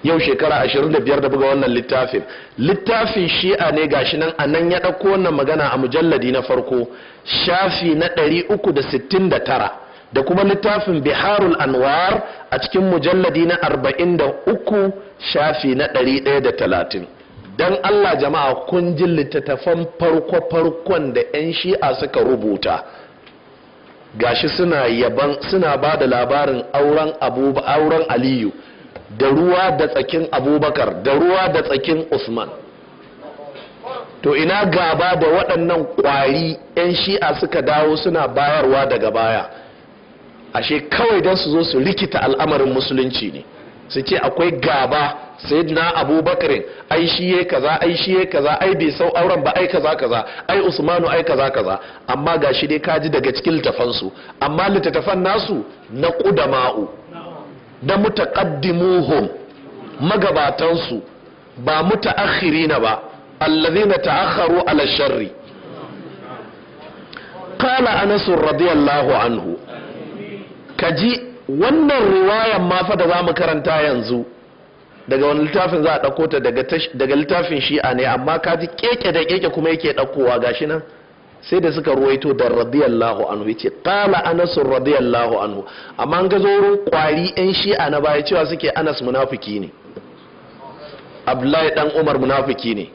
Yau shekara 25 da buga wannan littafin. Littafin Shi'a ne, gashi nan. A nan ya ɗauko wannan magana a mujalladi na farko, shafi na 369, da kuma littafin Biharul Anwar a cikin mujalladi na 43, shafi na 130. Don Allah jama'a, kun ji littattafan farko-farkon da 'yan Shi'a suka rubuta. Gashi suna yaban, suna ba da labarin auren auren Aliyu da ruwa da tsakin Abubakar, da ruwa da tsakin Usman. To ina gaba da waɗannan ƙwari 'yan Shi'a suka dawo suna bayarwa daga baya? Ashe kawai don su zo su rikita al'amarin Musulunci ne, su ce akwai gaba, Sayyidina Abubakar ai shi ya kaza, ai shi ya kaza, ai bai sau auren ba, ai kaza kaza, ai Usmanu ai kaza kaza. Amma gashi dai kaji daga cikin littafansu, amma littattafan nasu na ƙudama'u da mutaqaddimuhum, magabatansu, ba mutaakhirina ba, allazina ta'akharu ala sharri. Qala Anas radiyallahu anhu, kaji wannan riwayan ma fa da zamu karanta yanzu, daga wani littafin za a ɗauko ta? Daga littafin Shi'a ne, amma kaji keke da keke kuma yake ɗaukowa. Gashi nan sai da suka ruwaito da radiyallahu anhu, yace qala Anas radiyallahu anhu. Amma an ga zo wurin kwari yan Shi'a na baya, cewa suke Anas munafiki ne, Abdullahi dan Umar munafiki ne,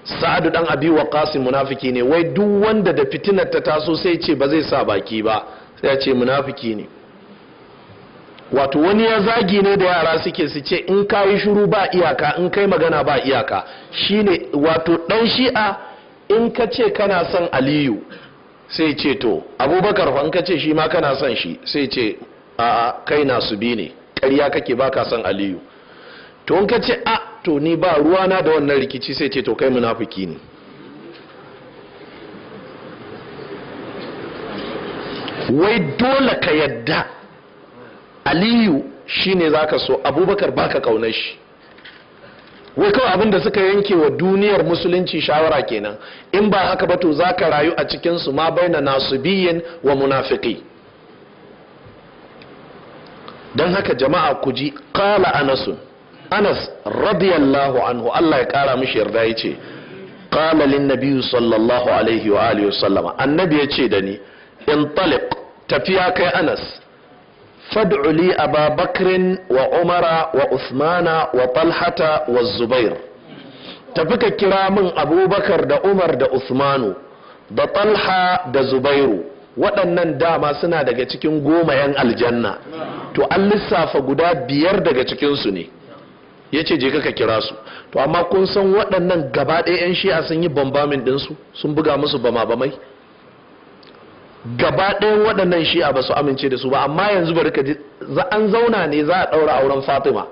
Sa'adu dan Abi Waqas munafiki ne. Wai duk wanda da fitinar ta taso sai ce ba zai sa baki ba, sai ya ce munafiki ne. Wato wani ya zagi ne da yara suke, su ce in ka yi shiru ba iyaka, in kai magana ba iyaka. Shine wato dan Shi'a, in ka ce kana son Aliyu, sai ce to Abubakar fa? In ka ce shi ma kana son shi, sai ce a kai na su bi ne, ƙarya kake, baka son Aliyu. To in ka ce a to ni ba ruwana da wannan rikici, sai ce to kai munafiki ne. Wai dole ka yadda Aliyu shine zaka so, Abubakar baka kaunar shi. Wai kawai abin da suka yanke wa duniyar Musulunci shawara kenan. In ba haka ba, to zaka rayu a cikin su ma baina nasubiyin wa munafiki. Don haka jama'a, ku ji, qala Anasun, Anas radiyallahu anhu, Allah ya kara mishi yarda, yace qala lin nabiyyu sallallahu alaihi wa alihi wasallama, annabi yace da ni: "Intaliq, tafiya kai Anas, fad'u li Aba Bakrin wa Umara wa Uthmana wa Talhata wa Zubair." Tafi ka kira min Abubakar da Umar da Uthmanu da Talha da Zubairu. Waɗannan dama suna daga cikin 10 'yan aljanna, to an lissafa guda 5 daga cikinsu ne, ya ce je ka kira su. To amma kun san waɗannan gaba ɗaya 'yan Shi'a sun yi bambamin ɗinsu, sun buga musu bama-bamai gaba ɗayan. Waɗannan Shi'a ba su amince da su ba. Amma yanzu bari ka ji, an zauna ne za a ɗaura auren Fatima,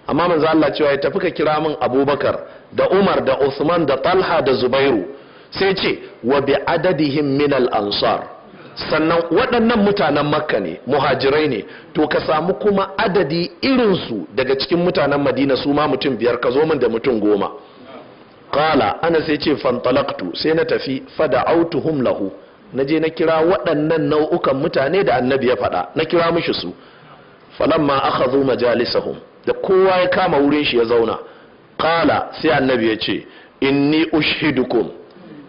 amma manzo Allah cewa ya tafi ka kira min Abubakar da Umar da Usman da Talha da Zubairu. Sai ce wa bi adadihim min al ansar. Sannan waɗannan mutanen Makka ne, muhajirai ne. To ka samu kuma adadi irinsu daga cikin mutanen Madina, su ma mutum 5, ka zo min da mutum 10. Qala ana, sai ce, fantalaqtu, sai na tafi, fada'autuhum lahu, na je na kira waɗannan nau'ukan mutane da Annabi ya faɗa, na kira mishi su. Falamma akhadhu majalisahum, da kowa ya kama wurin shi ya zauna, qala, sai Annabi ya ce, inni ushhidukum,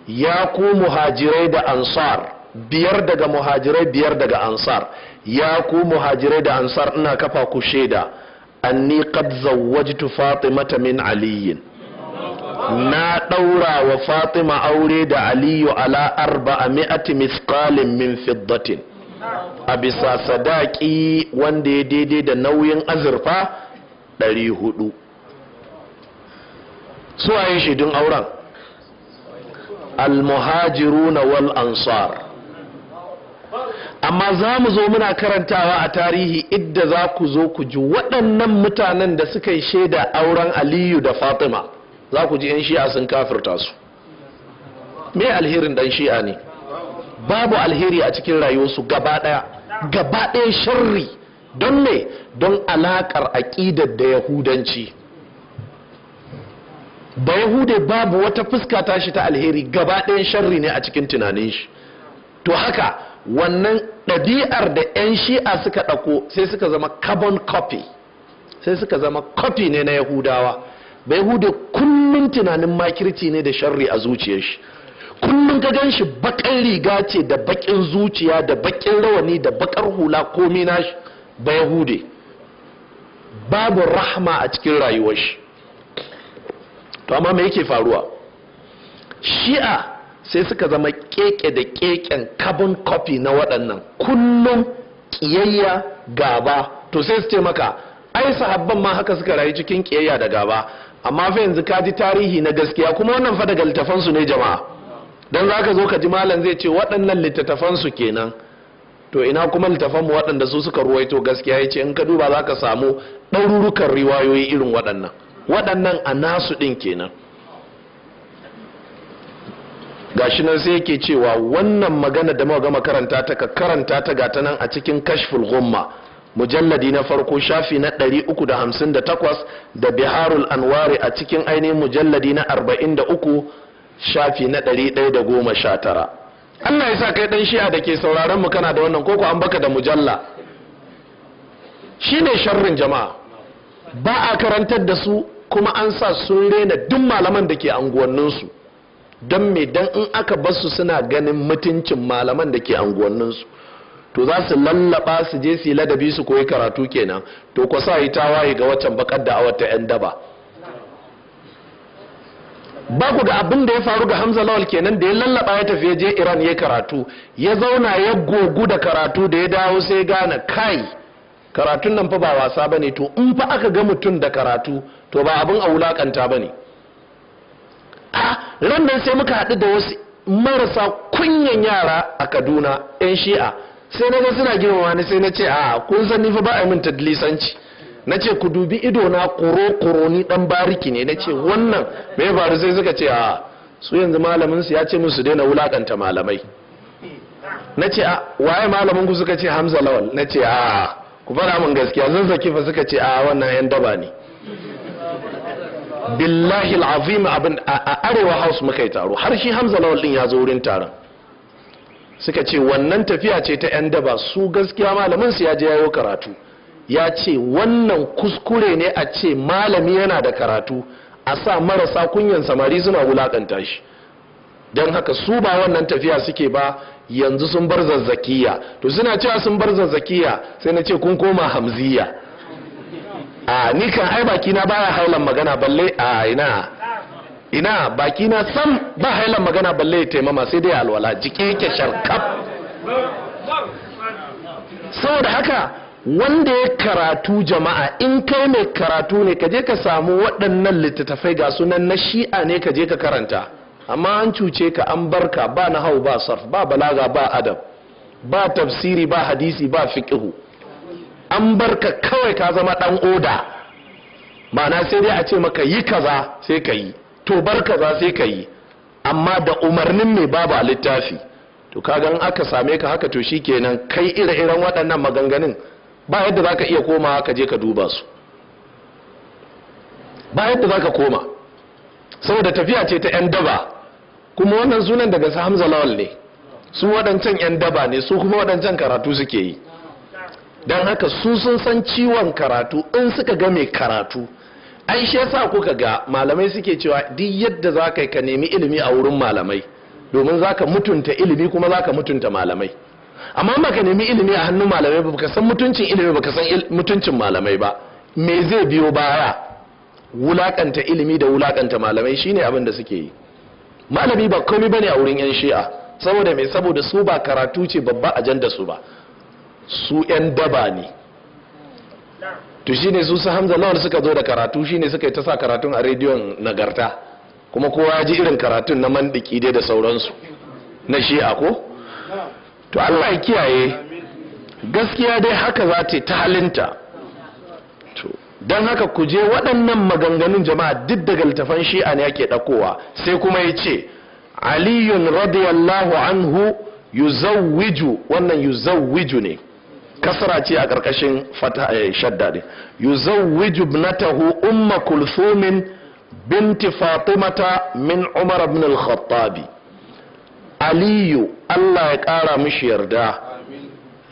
ya ku muhajirai da ansar, 5 daga muhajirai, 5 daga ansar, ya ku muhajirai da ansar, ina kafa ku shaida, anni qad zawwajtu Fatimata min Aliyin, na ɗaura wa Fatima aure da Aliyu, ala 400 misqalin min fiddatin, a bisa sadaki wanda ya daidai da nauyin azurfa 400. Suwaye shaidun auren? Almuhajiruna wal ansar. Amma za mu zo muna karantawa a tarihi idda za ku zo ku ji waɗannan mutanen da suka yi shaida auren Aliyu da Fatima, za ku ji 'yan Shi'a sun kafirta su. Me alherin dan Shi'a ne? Babu alheri a cikin rayuwarsu gaba ɗaya, gaba ɗaya sharri. Don me? Don alaƙar aƙidar da Yahudanci. Ba Yahude babu wata fuska tashi ta alheri, gaba ɗayan sharri ne a cikin tunanin shi. To haka wannan ɗabi'ar da 'yan Shi'a suka ɗauko, sai suka zama carbon copy, sai suka zama copy ne na Yahudawa. Ba Yahude kullum tunanin makirci ne da sharri a zuciyar shi. Kullum ka gan shi, baƙar riga ce da baƙin zuciya da baƙin rawani da baƙar hula, komi nashi. Ba Yahude babu rahma a cikin rayuwar shi. To amma me yake faruwa? Shi'a sai suka zama keke da keken carbon copy na waɗannan, kullum ƙiyayya, gaba. To sai su ce maka ai sahabban ma haka suka rayu cikin ƙiyayya da gaba. Amma fa yanzu ka ji tarihi na gaskiya, kuma wannan fa daga littafansu ne, jama'a, don za ka zo ka ji malam zai ce waɗannan littattafansu kenan. To ina kuma littafanmu waɗanda su suka ruwaito gaskiya? Ya ce in ka duba za ka samu ɗarurukan riwayoyi irin waɗannan. Waɗannan a nasu ɗin kenan. Gashi nan sai yake cewa wannan magana da muka gama karanta ta, ka karanta ta, gata nan a cikin Kashful Ghumma, mujalladi na farko, shafi na 358, da Biharul Anwari a cikin ainihin mujalladi na 43, shafi na 119. Allah ya sa kai dan Shi'a da ke sauraron mu kana da wannan, koko an baka da mujalla. Shine sharrin, jama'a, ba a karantar da su, kuma an sa sun rena duk malaman da ke anguwanninsu. Don me? Dan in aka basu suna ganin mutuncin malaman da ke anguwanninsu, to za su lallaba su je su yi ladabi su koyi karatu kenan. To ko sa yi tawaye ga waccan bakar da awata 'yan daba. Ba ku ga abin da ya faru ga Hamza Lawal kenan, da ya lallaba ya tafi ya je Iran ya karatu, ya zauna ya gogu da karatu, da ya dawo sai gane, kai, karatun nan fa ba wasa bane. To in fa aka ga mutum da karatu, to ba abin a wulakanta bane. A ran nan sai muka haɗu da wasu marasa kunyan yara a Kaduna, 'yan Shi'a. Sai na ga suna girmama ni, sai na ce, a kun san ni fa ba a min tadlisanci. Na ce ku dubi ido na koro koro, ni dan bariki ne. Na ce wannan me ya faru? Sai suka ce a su yanzu malamin su ya ce musu daina wulakanta malamai. Na ce a waye malamin ku? Suka ce Hamza Lawal. Na ce a ku fara min gaskiya, zan saki fa. Suka ce a wannan yan daba ne. Billahi alazim, abin a Arewa House muka yi taro, har shi Hamza Lawal din ya zo wurin taron. Suka ce wannan tafiya ce ta yan daba, su gaskiya malamin su ya je yayo karatu, ya ce wannan kuskure ne a ce malami yana da karatu a sa marasa kunyan samari suna wulakanta shi. Don haka su ba wannan tafiya suke ba, yanzu sun bar Zazzakiya. To suna cewa sun bar Zazzakiya, sai na ce kun koma Hamziya. A ni kan ai bakina baya hailan magana, balle a ina ina bakina sam ba hailan magana, balle ya taimama, sai dai alwala, jike yake sharkaf. Saboda haka wanda ya karatu, jama'a, in kai mai karatu ne, ka je ka samu waɗannan littattafai, ga sunan na Shi'a ne, ka je ka karanta. Amma an cuce ka, an barka ba na hau, ba sarf, ba balaga, ba adab, ba tafsiri, ba hadisi, ba fiqhu. An barka kawai ka zama dan oda, ma'ana sai dai a ce maka yi kaza sai ka yi, to bar kaza sai ka yi, amma da umarnin mai babu a littafi. To kaga in aka same ka haka, to shikenan, kai ire-iren waɗannan maganganun ba yadda zaka iya komawa ka je ka duba su, ba yadda zaka koma, saboda tafiya ce ta 'yan daba. Kuma wannan sunan daga su Hamza Lawal ne. Su waɗancan 'yan daba ne, su kuma waɗancan karatu suke yi. Don haka su sun san ciwon karatu. In suka ga mai karatu, ai shi yasa kuka ga malamai suke cewa duk yadda za ka yi, ka nemi ilimi a wurin malamai, domin za ka mutunta ilimi kuma za ka mutunta malamai. Amma ba ka nemi ilimi a hannun malamai ba, ka san mutuncin ilimi ba, ka san mutuncin malamai ba, me zai biyo baya? Wulakanta ilimi da wulakanta malamai shine abin da suke yi. Malami ba komai bane a wurin yan Shi'a. Saboda me? Saboda su ba karatu ce babba ajanda su ba, su yan daba ne. To shine su su Hamza Lawal suka zo da karatu, shine suka yi ta sa karatun a rediyon Nagarta, kuma kowa ya ji irin karatun na mandiki dai da sauransu na Shi'a ko. To Allah ya kiyaye. Gaskiya dai haka za ta ta halinta. To don haka ku je waɗannan maganganun, jama'a, duk daga littafan Shi'a ne yake ɗaukowa. Sai kuma ya ce Aliyun radiyallahu anhu yuzawwiju, wannan yuzawwiju ne, kasra ce a ƙarƙashin fata shadda ne, yuzawwiju ibnatahu Umma Kulthumin binti Fatimata min Umar ibn al-Khattabi. Aliyu, Allah ya ƙara mishi yarda,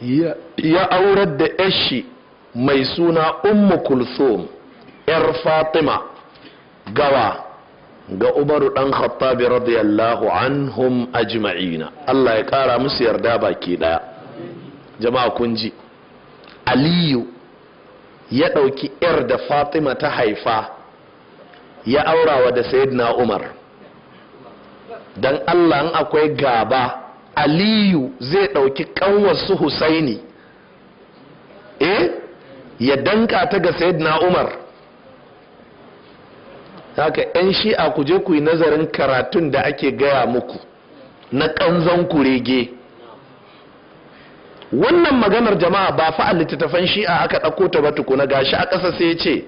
ya aurar da yashi mai suna Ummu Kulthum, yar Fatima, gawa ga Umaru dan Khattabi, radiyallahu anhum ajma'ina, Allah ya ƙara musu yarda baki daya. Jama'a, kun ji, Aliyu ya ɗauki yar da Fatima ta haifa ya aurawa da Sayyidina Umar. Don Allah, in akwai gaba, Aliyu zai ɗauki ƙanwarsu Husaini ya danka ta ga Sayyidina Umar? Haka 'yan Shi'a, ku je ku yi nazarin karatun da ake gaya muku na ƙanzon kurege. Wannan maganar, jama'a, ba fa a littattafan Shi'a aka ɗauko ta ba tukuna. Gashi a ƙasa sai ya ce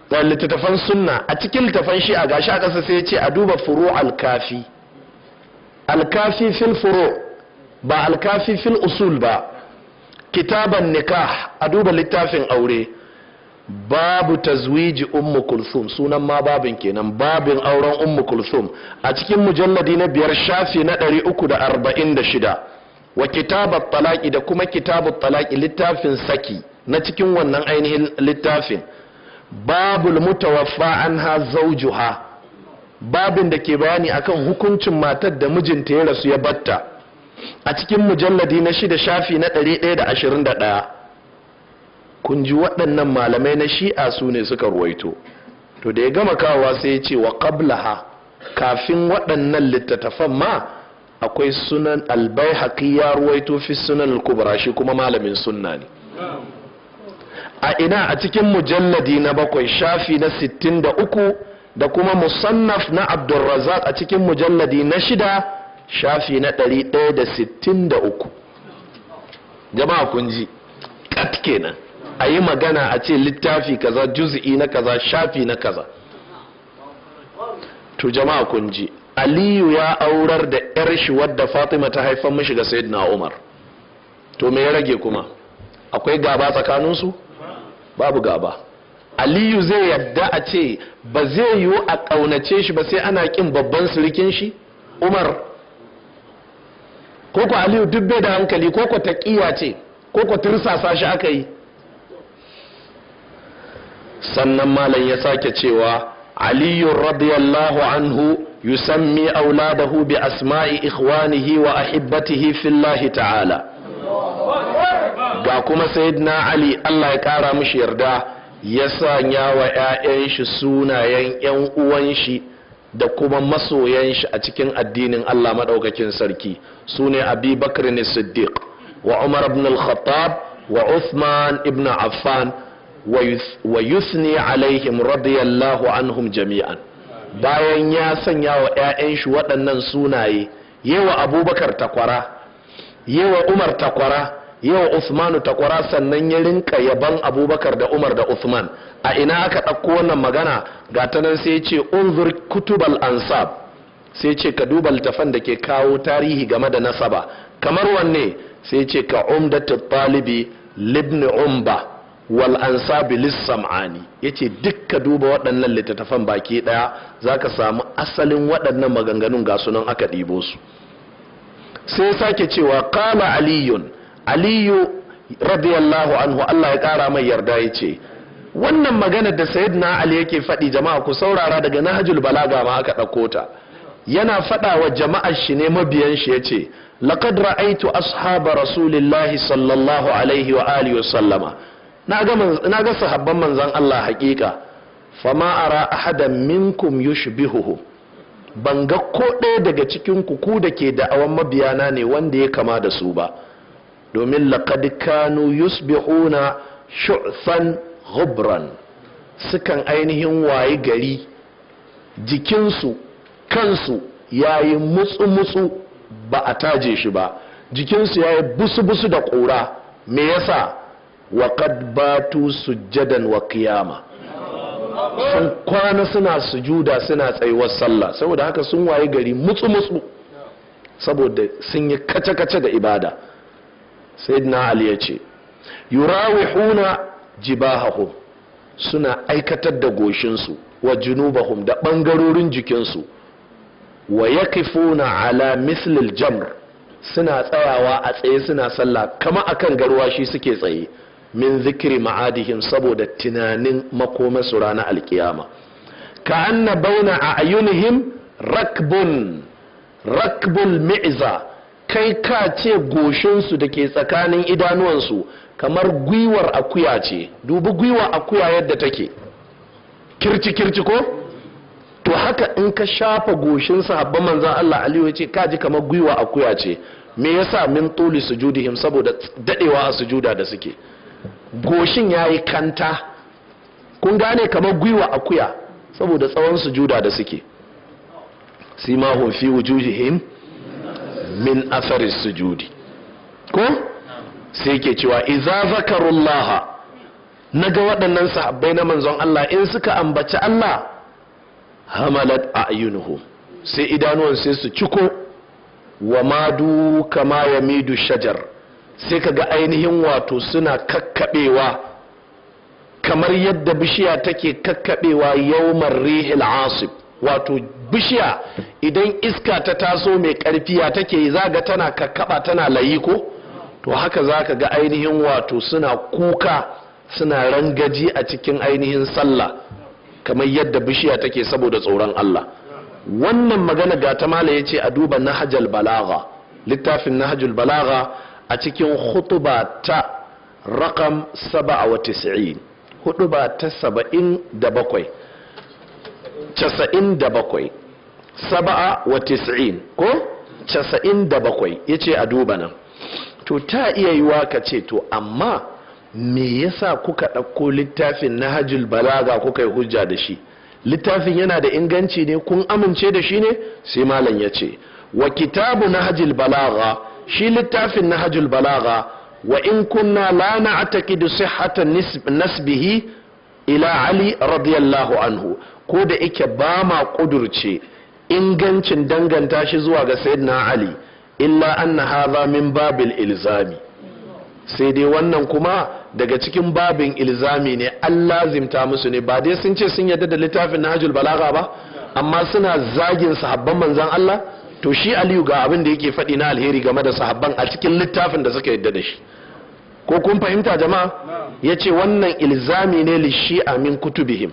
ga littattafan sunna. A cikin littattafan Shi'a, gashi a ƙasa sai ya ce a duba furu Alkafi, Alkafi fil furu, ba Alkafi fil usul ba, kitaban nikah, a duba littafin aure, babu tazwiji Ummu Kulthum, sunan ma babin kenan, babin auren Ummu Kulthum, a cikin mujalladi na 5, shafi na 346, wa kitabat talaqi, da kuma kitabat talaqi, littafin saki na cikin wannan ainihin littafin, babul mutawaffa anha zawjuha, babin da ke bayani akan hukuncin matar da mijinta ya rasu ya batta, a cikin mujalladi na 6, shafi na 121. Kun ji, waɗannan malamai na Shi'a su ne suka ruwaito. To da ya gama kawowa sai ya ce wa qablaha, kafin waɗannan littattafan ma, akwai sunan Albaihaqi, ya ruwaito fi Sunan al-Kubra, shi kuma malamin sunna ne. A ina? A cikin mujalladi na 7, shafi na 63, da kuma musannaf na Abdulrazak a cikin mujalladi na 6, shafi na 163. Jama'a, kun ji kat kenan. A yi magana a ce littafi kaza, juz'i na kaza, shafi na kaza. To jama'a, kun ji, Aliyu ya aurar da yar shi wadda Fatima ta haifar mishi ga Sayyidina Umar. To me ya rage kuma? Akwai gaba tsakaninsu? Babu gaba. Aliyu zai yadda a ce ba zai yiwu a ƙaunace shi ba sai ana ƙin babban sirikin shi Umar? Ko ko Aliyu duk bai da hankali? Ko ko taƙiya ce? Ko ko tursasa shi aka yi? Sannan malam ya sake cewa Aliyu radiyallahu anhu yusammi auladahu bi asma'i ikhwanihi wa ahibbatihi fillahi ta'ala. Ga kuma Sayyidina Ali, Allah ya kara mishi yarda, ya sanya wa 'ya'yan shi sunayen 'yan uwan shi da kuma masoyan shi a cikin addinin Allah maɗaukakin sarki, su ne Abi Bakr Siddiq wa Umar ibn al-Khattab wa Uthman ibn Affan, wa yusni alaihim radiyallahu anhum jami'an. Bayan ya sanya wa 'ya'yan shi waɗannan sunaye, yewa Abubakar takwara, yewa Umar takwara, yewa Uthmanu takwara, sannan ya rinka yaban Abubakar da Umar da Uthman. A ina aka ɗauko wannan magana? Ga ta nan, sai ya ce unzur kutubal ansab. Sai ce ka duba littafan da ke kawo tarihi game da nasaba. Kamar wanne? Sai ce ka Umdatu Talibi libni Umba wal Ansabi lis-Sam'ani. Yace duk ka duba waɗannan littattafan baki ɗaya, zaka samu asalin waɗannan maganganun, ga sunan aka ɗibo su. Sai sake cewa qala Aliyun, Aliyu radiyallahu anhu, Allah ya ƙara mai yarda, yace wannan magana da Sayyidina Ali yake faɗi, jama'a ku saurara, daga Nahjul Balaga ma aka ɗauko ta. Yana faɗa wa jama'ar shi ne, mabiyan shi, yace laqad ra'aytu ashaba rasulillahi sallallahu alaihi wa alihi wa sallama, na ga sahabban manzon Allah haƙiƙa, fama ara ahadan minkum yushbihuhu, ban ga ko ɗaya daga cikin ku, ku da ke da'awan mabiyana ne, wanda ya kama da su ba, domin laqad kanu yusbihuna shu'than ghubran, sukan ainihin wayi gari jikinsu kansu yayi mutsu-mutsu, ba a taje shi ba, jikinsu yayi busu-busu da ƙura. Me yasa? Wa qad batu sujjadan wa qiyama, sun kwana suna sujuda, suna tsayuwar sallah, saboda haka sun waye gari mutsu-mutsu, saboda sun yi kace-kace da ibada. Sayyidina Ali ya ce yurawihuna jibahahum, suna aikatar da goshinsu, wa junubahum, da bangarorin jikinsu, wa yakifuna ala mislil jamr, suna tsayawa a tsaye suna sallah kama akan garwashi suke tsaye, min zikri ma'adihim, saboda tunanin makomasu ranar alkiyama. Ka anna bauna a ayunihim rakbun rakbul mi'za, kai ka ce goshinsu da ke tsakanin idanuwansu kamar gwiwar akuya ce. Dubi gwiwar akuya yadda take kirci kirci ko? To haka in ka shafa goshin sahabban manzan Allah, Aliyu ya ce ka ji kamar gwiwa akuya ce. Me yasa? Min tuli sujudihim, saboda dadewa a sujuda da suke, goshin yayi kanta, kun gane, kamar gwiwa akuya, saboda tsawon sujuda da suke. Simahum fi wujuhihim min athari sujudi. Ko sai ke cewa idza zakarullah, naga waɗannan sahabbai na manzon Allah in suka ambaci Allah, hamalat a'yunuhum, sai idanuwan sai su ciko, wa madu kama yamidu shajar, sai kaga ainihin wato suna kakkabewa kamar yadda bishiya take kakkabewa yawmar rihil asib. Wato bishiya idan iska ta taso mai karfi ya take? Zaga tana kakkaba, tana layi ko? To haka zaka ga ainihin wato suna kuka, suna rangaji a cikin ainihin sallah kamar yadda bishiya take, saboda tsoron Allah. Wannan magana ga ta mala yace a duba Nahjul Balagha, littafin Nahjul Balagha, a cikin khutuba ta rakam 97, huduba ta 77, 97, 97 ko 97, yace a duba nan. To ta iya yiwa ka ce, to amma me yasa kuka ɗauko littafin Nahjul Balaga kuka yi hujja da shi? Littafin yana da inganci ne? Kun amince da shi ne? Sai malam ya ce wa kitabu Nahjul Balaga, shi littafin Nahjul Balaga, wa in kunna la na'taqidu sihhatan nasbihi ila Ali radiyallahu anhu, ko da yake ba ma kudurce ingancin danganta shi zuwa ga Sayyidina Ali, illa anna hadha min babil ilzami, sai dai wannan kuma daga cikin babin ilzami ne, an lazimta musu ne. Ba dai sun ce sun yarda da littafin Nahjul Balagha ba, amma suna zagin sahabban manzon Allah. To shi Aliyu ga abin da yake faɗi na alheri game da sahabban a cikin littafin da suka yarda da shi. Ko kun fahimta, jama'a? Yace wannan ilzami ne li Shi'a min kutubihim,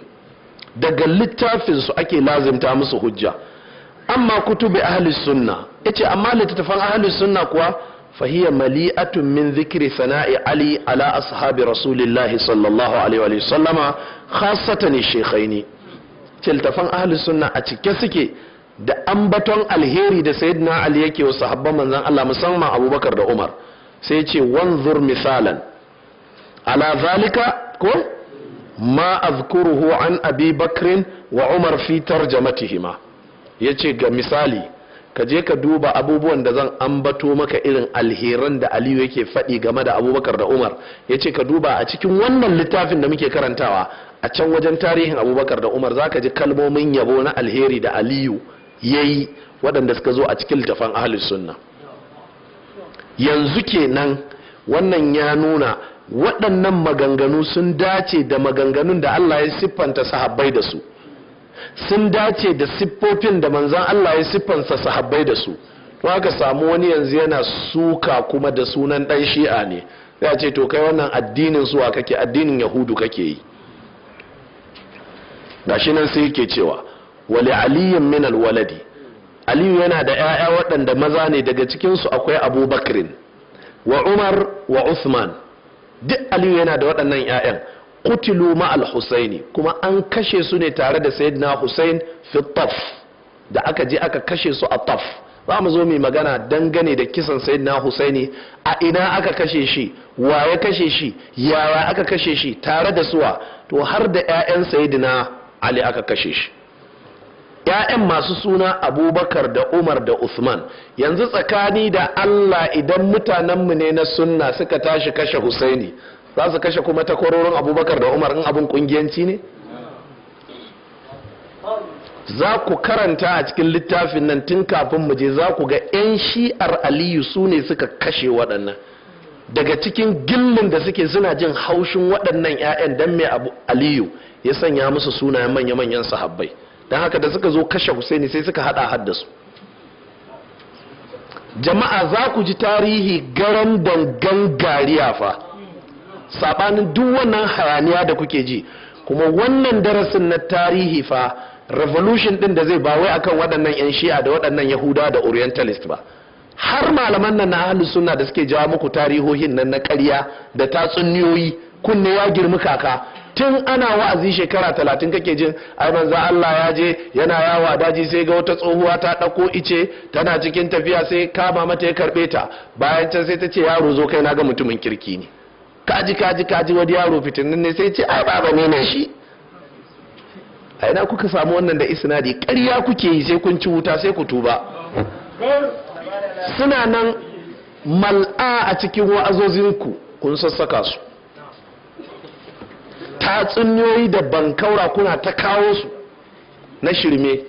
daga littafin su ake lazimta musu hujja. Amma kutubi ahli sunna, yace amma littattafan ahli sunna kuwa, fahiya mali'atun min zikri sana'i Ali ala ashabi rasulillahi sallallahu alaihi wa sallama, khassatan shaykhaini. Littattafan ahli sunna a cike suke da ambaton alheri da Sayyidina Ali yake wa sahabban manzon Allah, musamman Abubakar da Umar. Sai ce wanzur misalan ala zalika ko ma azkuruhu an Abi Bakrin wa Umar fi tarjamatihima. Yace ga misali, ka je ka duba abubuwan da zan ambato maka, irin alheran da Aliyu yake faɗi game da Abubakar da Umar. Yace ka duba a cikin wannan littafin da muke karantawa, a can wajen tarihin Abubakar da Umar, zaka ji kalmomin yabo na alheri da Aliyu yayi Waɗanda suka zo a cikin littafan ahlus sunna. Yanzu kenan wannan ya nuna waɗannan maganganu sun dace da maganganun da Allah ya siffanta sahabbai da su, sun dace da siffofin da manzan Allah ya siffanta sahabbai da su. To aka samu wani yanzu yana suka kuma da sunan ɗan Shi'a ne, ya ce to kai wannan addinin suwa kake? Addinin Yahudu kake yi. Gashi nan sai yake cewa wali aliyin min alwaladi, Aliyu yana da 'ya'ya waɗanda maza ne, daga cikinsu akwai Abubakrin wa Umar wa Uthman. Duk Aliyu yana da waɗannan 'ya'yan. Kutilu ma al-Husaini, kuma an kashe su ne tare da Sayyidina Husain fi Taf, da aka je aka kashe su a Taf. Za mu zo mu magana dangane da kisan Sayyidina Husaini, a ina aka kashe shi, wa ya kashe shi, yaya aka kashe shi, tare da suwa. To har da 'ya'yan Sayyidina Ali aka kashe shi, 'ya'yan masu suna Abubakar da Umar da Uthman. Yanzu tsakani da Allah, idan mutanenmu ne na sunna suka tashi kashe Husaini, za su kashe kuma takwarorin Abubakar da Umar in abin kungiyanci ne? Za ku karanta a cikin littafin nan tun kafin mu je, za ku ga 'yan Shi'ar Aliyu su ne suka kashe waɗannan. Daga cikin gillin da suke, suna jin haushin waɗannan 'ya'yan dan mai abu Aliyu ya sanya musu sunayen manya-manyan sahabbai. Don haka da suka zo kashe Husaini sai suka hada haddasu. Jama'a, za ku ji tarihi garan dangan gariya fa, sabanin duk wannan hayaniya da kuke ji. Kuma wannan darasin na tarihi fa, revolution din da zai ba wai akan waɗannan 'yan Shi'a da waɗannan Yahuda da Orientalist ba, har malaman nan na Ahlus Sunna da suke jawo muku tarihohin nan na ƙarya da tatsuniyoyi, kunne ya girmi kaka. Tun ana wa'azi shekara 30 kake jin ai manzo Allah ya je yana yawo a daji, sai ga wata tsohuwa ta ɗauko ice tana cikin tafiya, sai kama mata ya karɓe ta. Bayan can sai ta ce, "Yaro, zo, kai na ga mutumin kirki ne." Kaji, kaji, kaji, wani yaro fitinin ne sai ce, "Ai baba ne na shi." A ina kuka samu wannan da isnadi? Ƙarya kuke yi, sai kun ci wuta, sai ku tuba. Suna nan mal'a a cikin wa'azozinku, kun sassaka su, tatsuniyoyi da bankaura kuna ta kawo su na shirme.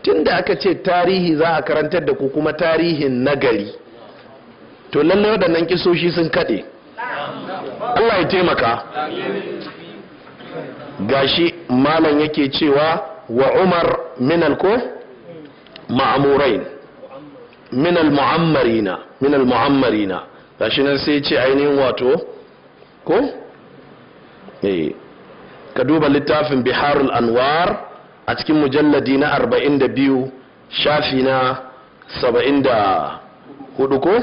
Tun da aka ce tarihi za a karantar da ku, kuma tarihin nagari, to lallai waɗannan kisoshi sun kaɗe. Allah ya taimaka. Gashi malam yake cewa wa Umar minal ko ma'amurain minal mu'ammarina, minal mu'ammarina. Gashi nan sai ce ainihin wato ko eh ka duba littafin Biharul Anwar a cikin mujalladi na 42, shafi na 74 ko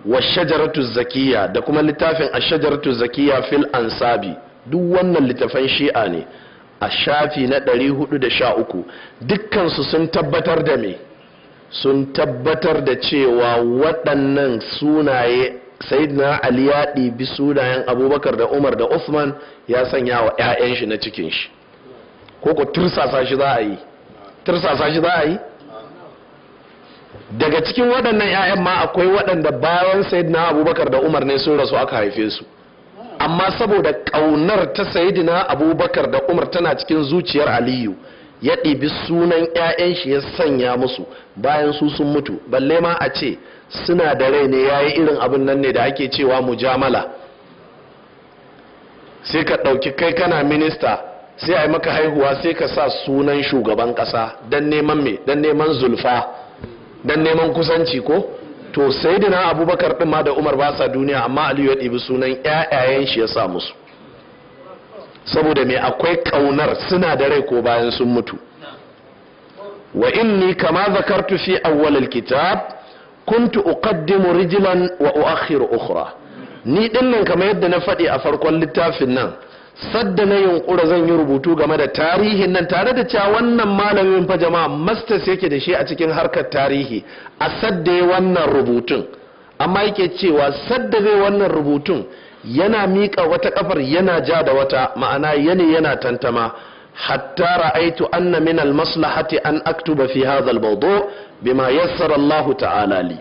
wa Shajaratu Zakiya, da kuma littafin Ashajaratu Zakiya fil Ansabi. Duk wannan littafan Shi'a ne, a shafi na 413. Dukkansu sun tabbatar da me? Sun tabbatar da cewa waɗannan sunaye, Sayyidina Ali ya ɗibi sunayen Abubakar da Umar da Uthman ya sanya wa 'ya'yan shi na cikin shi. Ko ko tursasa shi za a yi? Tursasa shi za a yi? Daga cikin waɗannan 'ya'yan ma akwai waɗanda bayan Sayyidina Abubakar da Umar ne sun rasu aka haife su, amma saboda ƙaunar ta Sayyidina Abubakar da Umar tana cikin zuciyar Aliyu, ya ɗibi sunan 'ya'yan shi ya sanya musu bayan su sun mutu. Balle ma a ce suna da rai ne ya yi irin abin nan ne da ake cewa mujamala. Sai ka ɗauki, kai kana minista, sai a yi maka haihuwa, sai ka sa sunan shugaban ƙasa don neman me? Don neman zulfa, don neman kusanci ko. To Sayyidina Abubakar ɗin ma da Umar ba sa duniya, amma Aliyu ya ɗibi sunan 'ya'yayen shi ya sa musu. Saboda me? Akwai ƙaunar, suna da rai ko bayan sun mutu. Wa inni, kama zakartu fi awwal kitab, kuntu uqaddimu rijlan wa uakhiru ukhra. Ni dinnan, kamar yadda na faɗi a farkon littafin nan, sadda na yunkura zan yi rubutu game da tarihin nan, tare da cewa wannan malamin fa, jama'a, masters yake da shi a cikin harkar tarihi a sadda ya wannan rubutun, amma yake cewa sadda zai wannan rubutun yana miƙa wata kafar yana ja da wata, ma'ana yana tantama, hatta ra'aitu anna min al-maslahati an aktuba fi hadha al-mawdu' bima yassara Allah ta'ala li.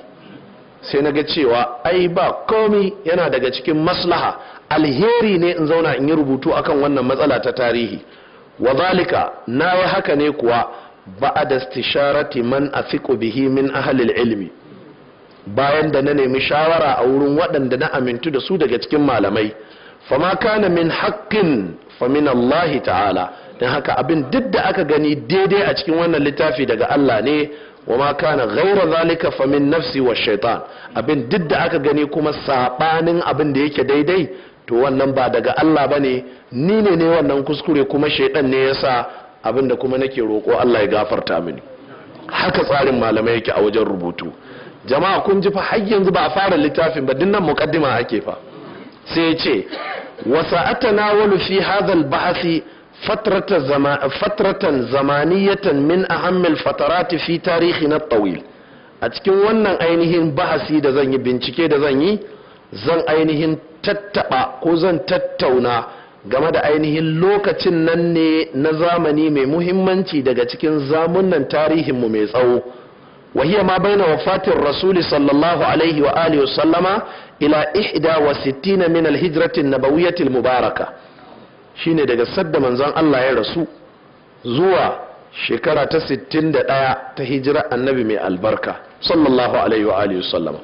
Sai naga cewa ai ba komi, yana daga cikin maslaha, alheri ne in zauna in yi rubutu akan wannan matsala ta tarihi. Wa zalika, na yi haka ne kuwa Ba'da istisharati man athiqu bihi min ahli ilmi, bayan da na nemi shawara a wurin waɗanda na amintu da su daga cikin malamai. Fama kana min haqqin fa min Allah ta'ala, dan haka abin duk da aka gani daidai a cikin wannan littafi daga Allah ne. Wa ma kana ghaira zalika fa min nafsi wa shaitan, abin duk da aka gani kuma sabanin abin da yake daidai, to wannan ba daga Allah bane, ni ne wannan kuskure, kuma shaitan ne yasa abin da kuma nake roko Allah ya gafarta mini. Haka tsarin malamai yake a wajen rubutu. Jama'a, kun ji fa, har yanzu ba a fara littafin ba, dinnan muqaddima ake fa. Sai ya ce: wa sa'atanawalu fi hadha al-bahthi fatratan zamaniyatan min ahammil fatarati fi tarihina at-tawil. A cikin wannan ainihin bahasi da zan yi, bincike da zan yi, zan ainihin tattaba ko zan tattauna game da ainihin lokacin nan ne na zamani mai muhimmanci daga cikin zamunan tarihinmu mai tsawo. وهي ما بين وفاة الرسول صلى الله عليه وآله وسلم إلى 61 من الهجرة النبوية المباركة. Shine daga sadda manzon Allah ya rasu zuwa shekara ta 61 ta hijira Annabi mai albarka, sallallahu alaihi wa alihi wasallam.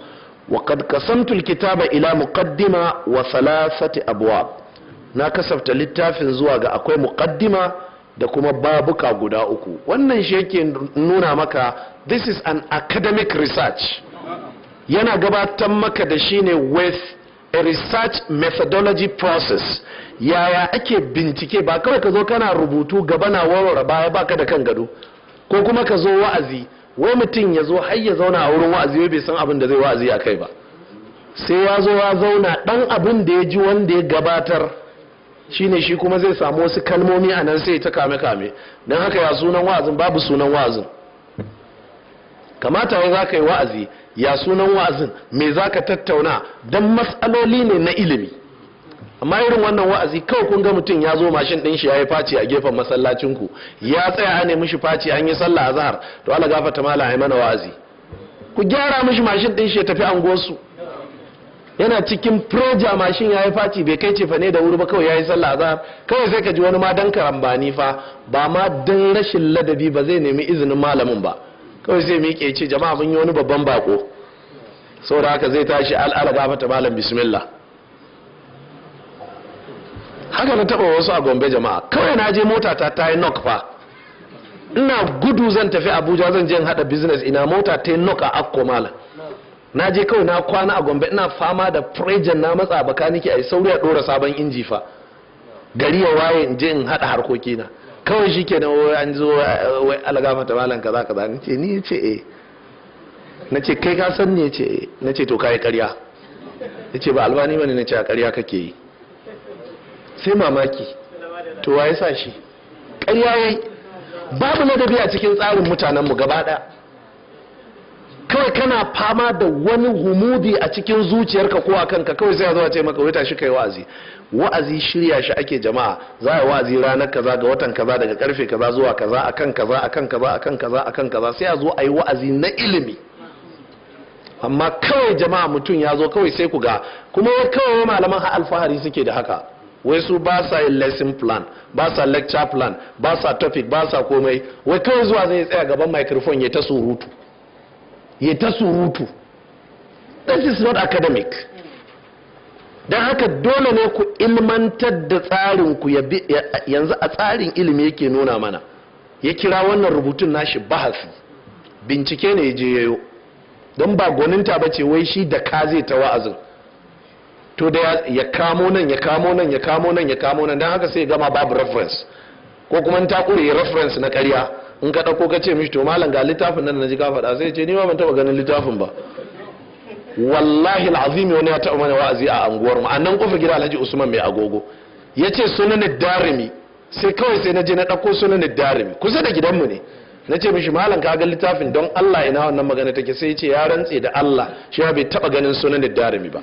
Wa qad qasamtu alkitaba ila muqaddima wa thalathati abwab. Na kasafta littafin zuwa ga akwai muqaddima da kuma babuka guda uku. Wannan shi yake nuna maka this is an academic research. Yana gabatar maka da shi ne with a research methodology process, yaya ake bincike. Ba kawai ka zo kana rubutu gaba na warware baya, baka da kan gado. Ko kuma ka zo wa'azi, wai mutum ya zo har ya zauna a wurin wa'azi, wai bai san abin da zai wa'azi a kai ba. Sai ya zo ya zauna, dan abin da ya ji wanda ya gabatar shine shi kuma zai samu wasu kalmomi a nan, sai ta kame kame. Don haka ya sunan wa'azin? Babu sunan wa'azin. Kamata wai za ka yi wa'azi, ya sunan wa'azin? Me za ka tattauna? Don matsaloli ne na ilimi. Amma irin wannan wa'azi kawai, kun ga mutum ya zo, mashin ɗin shi ya yi faci a gefen masallacinku, ya tsaya a nemi shi faci, an yi sallah azhar, to Allah gafarta mala, ai mana wa'azi. Ku gyara mishi mashin ɗin shi ya tafi anguwarsu. Yana cikin proja, mashin ya yi faci, bai kai cefa ne da wuri ba, kawai ya yi sallah azhar, kawai sai ka ji wani ma dan karambani fa, ba ma dan rashin ladabi ba, zai nemi izinin malamin ba, kawai sai miƙe ce, "Jama'a, mun yi wani babban bako, saboda haka zai tashi, al'ala gafata malam, bismillah." Haka na taba wasu a Gombe, jama'a. Kawai na je, mota ta ta yi knock fa. Ina gudu zan tafi Abuja, zan je in hada business ina, mota ta yi knock a Akko, malam. Na je kawai na kwana a Gombe, ina fama da prejan, na matsa bakaniki a yi sauri a dora sabon inji fa, gari ya waye in je in hada harkokina. Kawai shi kenan, wai an zo, wai algafata malam, kaza kaza. Ni ce ni ce eh. Na ce, "Kai ka san ne?" Ce eh. Na ce, "To kai ƙarya." Ya ce, "Ba Albani bane." Na ce, "A ƙarya kake yi." Sai mamaki, to waye sa shi? Ƙarya yayi. Babu ladabi a cikin tsarin mutanen mu gaba ɗaya. Kawai kana fama da wani humudi a cikin zuciyarka ko a kanka, kawai sai a zo a ce maka wai tashi kai wa'azi. Wa'azi shirya shi ake, jama'a. Za a wa'azi ranar kaza ga watan kaza, daga karfe kaza zuwa kaza, akan kaza, akan kaza, akan kaza, akan kaza. Sai a zo a yi wa'azi na ilimi. Amma kawai jama'a, mutum ya zo kawai, sai ku ga kuma wai kawai malaman ha alfahari suke da haka, wai su ba sa yin lesson plan, ba sa lecture plan, ba sa topic, ba sa komai. Wai kawai zuwa zai tsaya gaban microphone ya ta surutu, ya ta surutu. That is not academic. Don haka dole ne ku ilmantar da tsarin ku. Yanzu a tsarin ilimi yake nuna mana, ya kira wannan rubutun nashi bahasi, bincike ne ya je yayo, don ba gwaninta ba ce wai shi da ka zai ta wa'azin. To da ya kamo nan, ya kamo nan, ya kamo nan, ya kamo nan. Don haka sai gama babu reference, ko kuma in ta kure reference na ƙarya, in ka ɗauko ka ce mishi, "To malam, ga littafin nan na ji ka faɗa," sai ce, "Ni ma ban taɓa ganin littafin ba." Wallahi al'azim, wani ya taɓa mana wa'azi a anguwar mu a nan kofar gida Alhaji Usman mai agogo, ya ce Sunan Darimi. Sai kawai sai na je na ɗauko Sunan Darimi, kusa da gidanmu ne. Na ce mishi, "Malam, ka ga littafin? Don Allah ina wannan magana take?" Sai ya ce ya rantse da Allah shi bai taɓa ganin Sunan Darimi ba.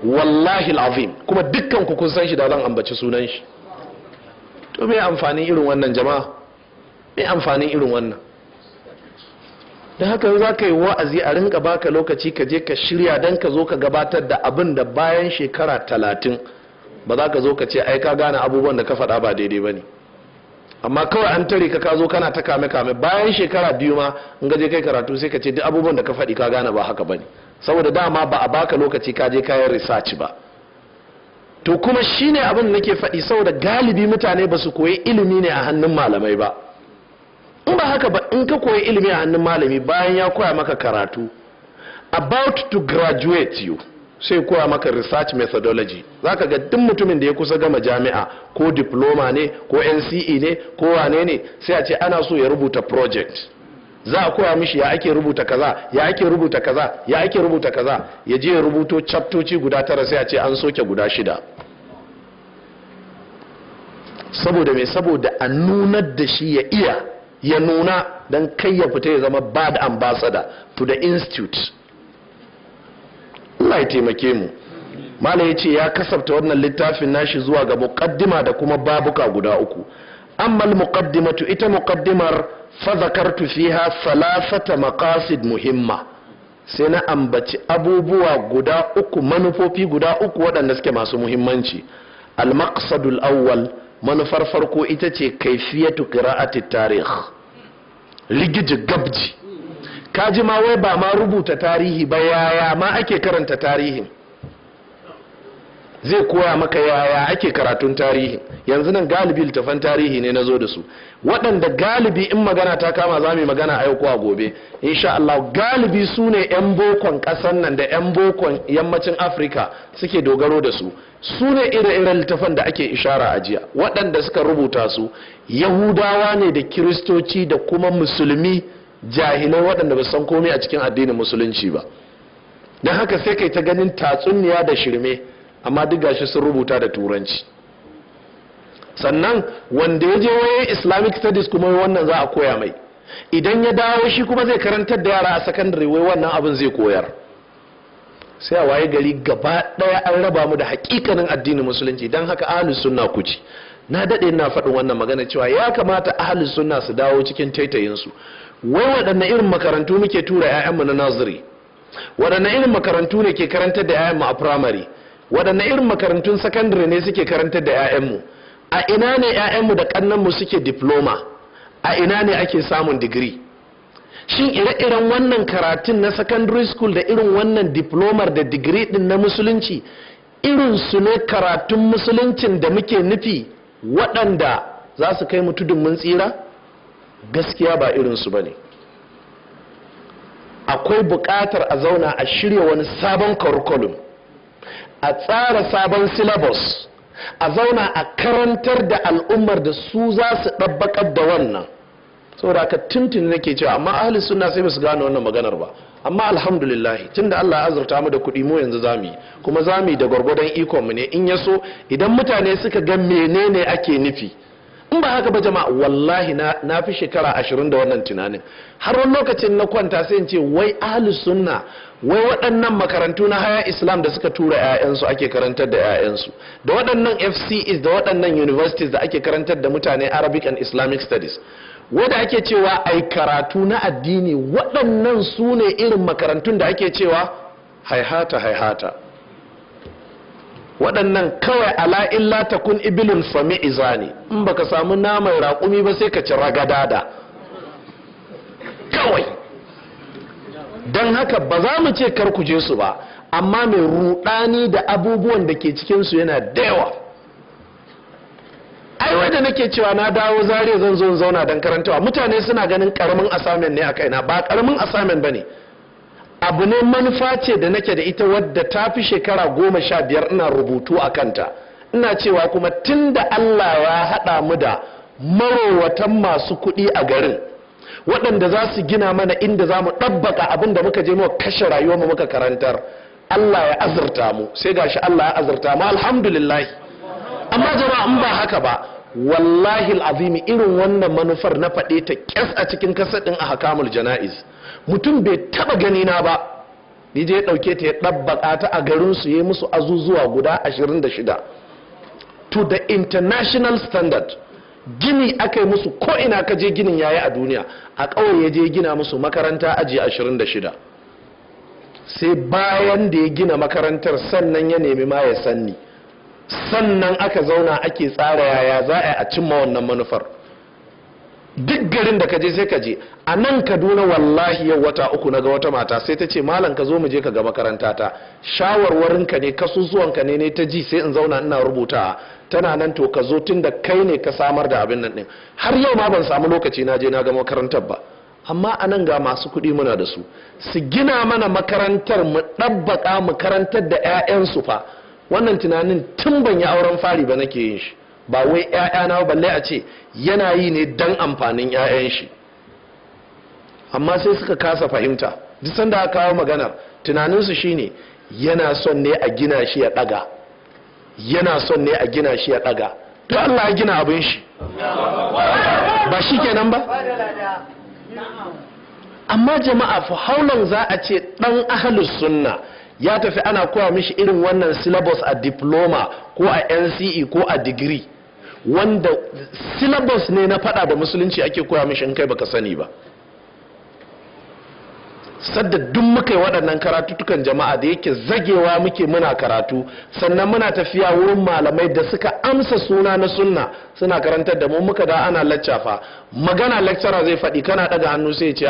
Wallahi al'azim, kuma dukkan ku kun san shi da zan ambaci sunan shi. To me amfanin irin wannan, jama'a? Me amfanin irin wannan? Da haka za ka yi wa'azi, a rinka baka lokaci ka je ka shirya, don ka zo ka gabatar da abin da bayan shekara 30 ba za ka zo ka ce ai ka gane abubuwan da ka faɗa ba daidai ba ne. Amma kawai an tare ka, ka zo kana ta kame kame, bayan shekara 2 ma in gaje kai karatu sai ka ce duk abubuwan da ka faɗi ka gane ba haka bane, saboda dama ba a baka lokaci ka je kayan research ba. To kuma shine abin da nake faɗi, saboda galibi mutane ba su koyi ilimi ne a hannun malamai ba. In ba haka ba, in ka koyi ilimi a hannun malami, bayan ya koya maka karatu, about to graduate you, sai koya maka research methodology. Zaka ga duk mutumin da ya kusa gama jami'a, ko diploma ne ko NCE ne ko wane ne, sai a ce ana so ya rubuta project. Za a koya mishi ya ake rubuta kaza, ya ake rubuta kaza, ya ake rubuta kaza. Ya je ya rubuto chaptoci guda 9, sai a ce an soke guda 6. Saboda me? Saboda a nunar da shi ya iya ya nuna, don kai ya fita ya zama bad ambassador to the institute. Allah ya taimake mu. Malam ya ce ya kasafta wannan littafin nashi zuwa ga muqaddima da kuma babuka guda 3. Amma al-muqaddimatu, ita muqaddimar, fa zakartu fiha thalathata maqasid muhimma, sai na ambaci abubuwa guda 3, manufofi guda 3 waɗanda suke masu muhimmanci. Al-maqsadul awwal, manufar farko ita ce kaifiyatu qira'ati tarikh, rigiji gabji. Kaji ma wai ba ma rubuta tarihi ba, yaya ma ake karanta tarihin? Zai koya maka yaya ake karatun tarihi. Yanzu nan galibi littafan tarihi ne na zo da su, waɗanda galibi in magana ta kama za mu yi magana a yau ko a gobe insha Allah. Galibi su ne 'yan bokon ƙasar nan da 'yan bokon yammacin Afirka suke dogaro da su. Su ne ire-iren littafan da ake ishara a jiya, waɗanda suka rubuta su Yahudawa ne da Kiristoci da kuma Musulmi jahilai waɗanda ba san komai a cikin addinin Musulunci ba. Don haka sai kai ta ganin tatsuniya da shirme, amma duk gashi sun rubuta da Turanci. Sannan wanda ya je waye Islamic studies kuma wannan za a koya mai, idan ya dawo shi kuma zai karantar da yara a sakandare, wai wannan abin zai koyar. Sai a waye gari gaba daya an raba mu da hakikanin addinin Musulunci. Don haka ahlus sunna, ku ci na dade ina faɗin wannan magana cewa ya kamata ahlus sunna su dawo cikin taitayinsu. Wai waɗanne irin makarantu muke tura 'ya'yanmu na nursery? Waɗanne irin makarantu ne ke karantar da 'ya'yanmu a primary? Waɗanne irin makarantun sakandare ne suke karantar da 'ya'yanmu? A ina ne 'ya'yanmu da ƙannanmu suke diploma? A ina ne ake samun digiri? Shin ire-iren wannan karatun na secondary school da irin wannan diplomar da digiri din na Musulunci, irin su ne karatun Musuluncin da muke nufi, waɗanda za su kai mu tudun mun tsira? Gaskiya ba irinsu ba ne. Akwai buƙatar a zauna a shirya wani sabon curriculum, a tsara sabon syllabus, a zauna a karantar da al'ummar da su za su ɗabbaƙar da wannan. Saboda haka tuntuni nake cewa, amma ahli sunna sai ba su gane wannan maganar ba. Amma alhamdulillah, tunda Allah ya azurta mu da kuɗi, mu yanzu zamu yi, kuma zamu yi da gwargwadon ikon mu ne. In ya so idan mutane suka ga menene ake nufi. In ba haka ba jama'a, wallahi na fi shekara 20 da wannan tunanin. Har wani lokacin na kwanta sai in ce, wai ahli sunna, wai waɗannan makarantu na haya Islam da suka tura 'ya'yansu ake karantar da 'ya'yansu, da waɗannan FCEs, da waɗannan universities da ake karantar da mutane Arabic and Islamic studies, wadda ake cewa ai karatu na addini, waɗannan su ne irin makarantun da ake cewa? Haihata haihata, waɗannan kawai ala illa takun ibilun fami izani, in baka samu naman raƙumi ba sai ka ci ragadada kawai. Don haka ba za mu ce kar ku je su ba, amma mai rudani da abubuwan da ke cikinsu yana da yawa. Ai wanda nake cewa na dawo Zariya zan zo zauna don karantawa, mutane suna ganin karamin assignment ne a kaina. Ba karamin assignment bane, abu ne manufa ce da nake da ita wadda ta fi shekara 15 ina rubutu a kanta. Ina cewa kuma tun da Allah ya haɗa mu da marowatan masu kuɗi a garin, waɗanda za su gina mana inda za mu ɗabbaka abin da muka je muka kashe rayuwarmu muka karantar, Allah ya azurta mu. Sai gashi Allah ya azurta mu, alhamdulillah. Amma jama'a, in ba haka ba, wallahi azimi, irin wannan manufar na faɗe ta kyas a cikin kasadin a hakamul jana'iz. Mutum bai taba gani na ba, ni je ya ɗauke ta ya ɗabbaka ta a garin su, yi musu azuzuwa guda 26 to the international standard. Gini aka yi musu, ko ina ka je ginin yayi a duniya. A ƙauye ya je gina musu makaranta aji 26. Sai bayan da ya gina makarantar sannan ya nemi ma ya sanni, sannan aka zauna ake tsara yaya za a yi a cimma wannan manufar. Duk garin da ka je sai ka je. A nan Kaduna, wallahi, yau wata 3 na ga wata mata, sai ta ce, "Malam, ka zo mu je ka ga makaranta ta. Shawarwarinka ne, kasusuwanka ne ta ji, sai in zauna ina rubuta tana nan. To ka zo, tun da kai ne ka samar da abin nan din." Har yau ma ban samu lokaci na je na ga makarantar ba. Amma a nan ga masu kuɗi muna da su, su gina mana makarantar, mu ɗabbaƙa, mu karantar da 'ya'yansu fa. Wannan tunanin tun ban yi auren fari ba nake yin shi. Ba wai 'ya'yana, balle a ce yana yi ne don amfanin 'ya'yan shi. Amma sai suka kasa fahimta. Duk sanda aka kawo maganar, tunaninsu shine yana son ne a gina shi ya ɗaga, yana son ne a gina shi ya ɗaga. To Allah ya gina abin shi, ba shi kenan ba? Amma jama'a, fa haulan za a ce ɗan ahalus sunna ya tafi ana koya mishi irin wannan syllabus a diploma ko a NCE ko a degree, wanda syllabus ne na fada da musulunci ake koya mishi, in kai baka sani ba. Sadda duk muka yi waɗannan karatutukan, jama'a, da yake zagewa muke muna karatu, sannan muna tafiya wurin malamai da suka amsa suna na sunna suna karantar da mu. Muka da ana lacca fa, magana lecturer zai faɗi, kana ɗaga hannu sai ce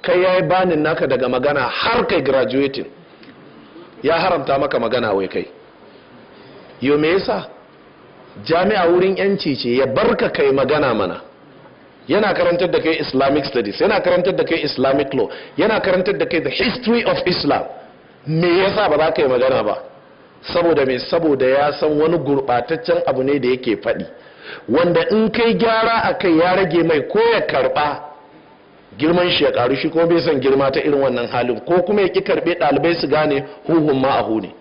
kai yayi banning naka daga magana har kai graduating, ya haramta maka magana. Wai kai yo, me yasa? Jami'a wurin yanci ce, ya barka kai magana mana. Yana karantar da kai Islamic studies, yana karantar da kai Islamic law, yana karantar da kai the history of Islam. Me yasa ba za ka yi magana ba? Saboda me? Saboda ya san wani gurɓataccen abu ne da yake faɗi, wanda in kai gyara a kai ya rage mai ko ya karɓa, girman shi ya karu, shi ko bai son girma ta irin wannan halin, ko kuma ya ki karɓe, ɗalibai su gane huhun ma'ahu ne.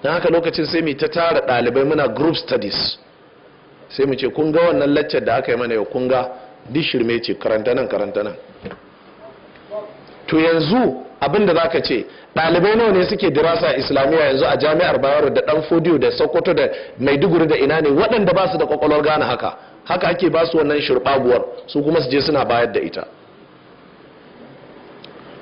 Don haka lokacin sai mu ta tara ɗalibai, muna group studies, sai mu ce, "Kun ga wannan laccar da aka yi mana yau? Kun ga duk shirme ce. Karanta nan, karanta nan." To yanzu abin da zaka ce, ɗalibai nawa ne suke dirasa islamiyya yanzu a Jami'ar Bayero da Dan Fodiyo da Sokoto da Maiduguri da ina ne, waɗanda ba su da kwakwalwar gane haka? Haka ake ba su wannan shirɓaguwar, su kuma su je suna bayar da ita.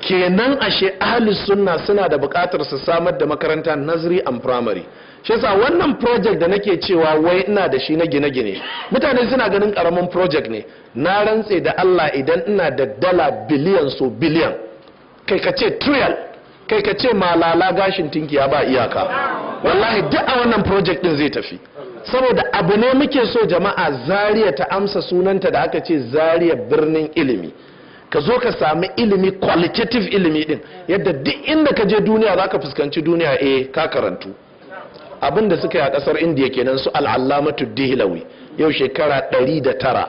Kenan ashe ahli sunna suna da buƙatar su samar da makaranta nursery and primary. Shi yasa wannan project da nake cewa wai ina da shi na gine-gine, mutane suna ganin karamin project ne. Na rantse da Allah, idan ina da dala biliyan so biliyan, kai ka ce trillion, kai ka ce malala gashin tinkiya ba iyaka, wallahi duk a wannan project din zai tafi. Saboda abu ne muke so, jama'a, Zaria ta amsa sunanta da aka ce Zaria birnin ilimi. Ka zo ka sami ilimi, qualitative ilimi din, yadda duk inda ka je duniya za ka fuskanci duniya, eh, ka karantu. Abin da suka yi a kasar Indiya kenan, su Al'allamatu Dihlawi, yau shekara 109.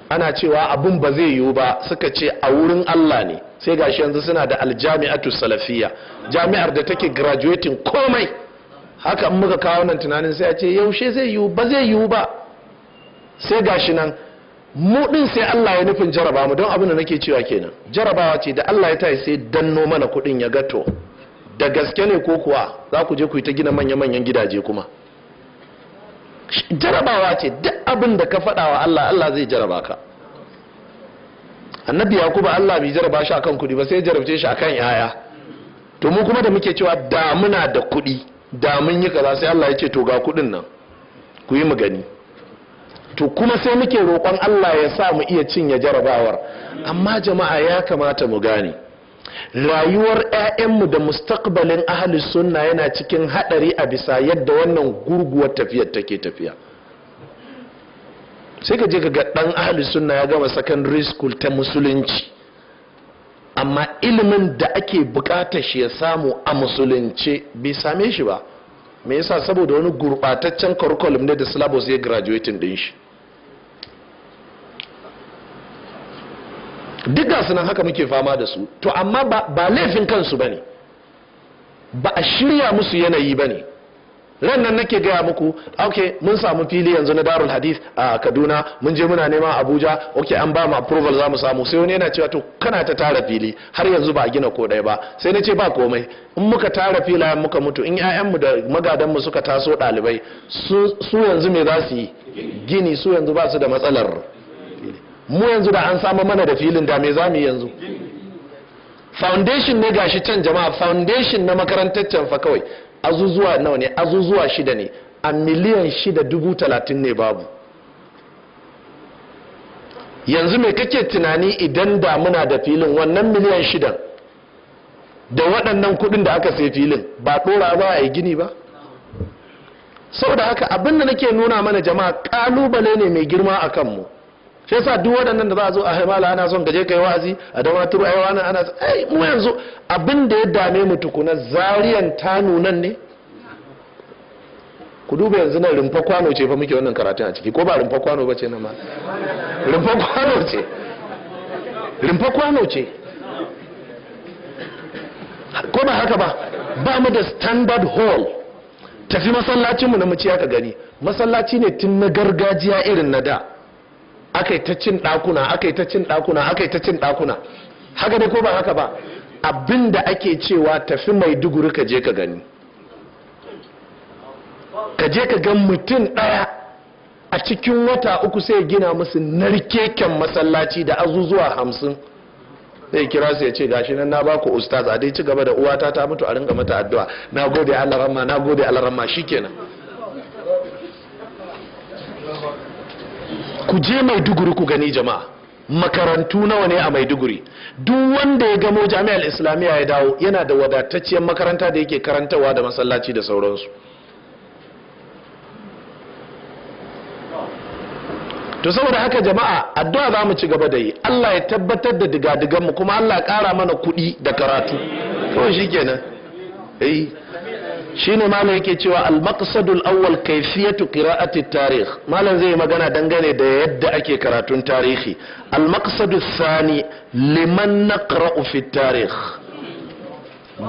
Ana cewa abin ba zai yiwu ba, suka ce a wurin Allah ne. Sai gashi yanzu suna da Aljami'atu Salafiya, jami'ar da take graduating komai. Haka in muka kawo nan tunanin, sai a ce yaushe zai yiwu, ba zai yiwu ba. Sai gashi nan mu din, sai Allah ya nufin jaraba mu. Don abin da nake cewa kenan, jarabawa ce da Allah ya tayi sai danno mana kudin, ya gato da gaske ne ko kuwa za ku je ku yi ta gina manya-manyan gidaje kuma. Jarabawa ce. Duk abin da ka faɗa wa Allah, Allah zai jaraba ka. Annabi Yakubu, Allah bai jaraba shi akan kuɗi ba, sai jarabce shi akan yaya. To mu kuma da muke cewa da muna da kuɗi da mun yi kaza, sai Allah ya ce, "To ga kuɗin nan, ku yi mu gani." To kuma sai muke roƙon Allah ya sa mu iya cinye jarabawar. Amma jama'a, ya kamata mu gane rayuwar 'ya'yanmu da mustaqbalin ahli sunna yana cikin haɗari a bisa yadda wannan gurguwar tafiyar take tafiya. Sai ka je ka ga ɗan ahli sunna ya gama secondary school ta musulunci, amma ilimin da ake bukatar shi ya samu a musulunce bai same shi ba. Me yasa? Saboda wani gurbataccen curriculum ne da syllabus ya graduating din shi. Duk gasu nan haka muke fama da su. To amma ba laifin kansu bane, ba a shirya musu yanayi bane. Ran nan nake gaya muku, ok, mun samu fili yanzu na Darul Hadith a Kaduna, mun je muna neman Abuja, ok, an ba mu approval, za mu samu. Sai wani yana cewa, "To kana ta tara fili, har yanzu ba a gina ko ɗaya ba." Sai na ce, "Ba komai, in muka tara filayen muka mutu, in 'ya'yanmu da magadanmu suka taso ɗalibai, su yanzu me za su yi? Gini. Su yanzu ba su da matsalar. Mu yanzu da an samu mana da filin, da me za mu yi yanzu? Foundation ne gashi can, jama'a, foundation na makarantar can fa kawai azuzuwa nawa ne? Azuzuwa shida ne, a 6,030,000 ne babu." Yanzu me kake tunani idan da muna da filin wannan miliyan 6 da waɗannan kuɗin da aka sai filin, ba ɗora ba a yi gini ba? Saboda haka, abin da nake nuna mana, jama'a, ƙalubale ne mai girma a kanmu. Shi yasa duk waɗannan da za a zo a haimala, ana son gaje kai wa'azi a Damaturu, ai wani ana, ai mu yanzu abin da ya dame mu tukuna, Zariyan ta nunan ne. Ku duba yanzu nan, rumfa kwano ce fa muke wannan karatun a ciki, ko ba rumfa kwano ba ce na ma? Rumfa kwano ce, rumfa kwano ce, ko ba haka ba? Ba mu da standard hall. Tafi masallacinmu na Muciya ka gani, masallaci ne tun na gargajiya irin na da. Aka yi ta cin ɗakuna, aka yi ta cin ɗakuna, aka yi ta cin ɗakuna. Haka ne ko ba haka ba? Abin da ake cewa, tafi Maiduguri ka je ka gani, ka je ka ga mutum ɗaya a cikin wata 3 sai gina musu narkeken masallaci da azuzuwa 50. Zai kira su ya ce, "Gashi nan na baku, ustaz, a dai ci gaba da uwata ta mutu, a ringa mata addu'a. Na gode Allah ramma, na gode Allah ramma." Shikenan. Ku je Maiduguri ku gani, jama'a, makarantu nawa ne a Maiduguri? Duk wanda ya gamo jami'ar Islamiyya ya dawo, yana da wadatacciyar makaranta da yake karantarwa da masallaci da sauransu. To saboda haka, jama'a, addu'a za mu ci gaba da yi. Allah ya tabbatar da digadigan mu, kuma Allah ya ƙara mana kuɗi da karatu kawai, shikenan. Eh, shine malam yake cewa al-maqsadul awwal kayfiyatu qira'ati tarikh. Malam zai magana dangane da yadda ake karatun tarihi. Al-maqsadus thani, liman naqra'u fi tarikh?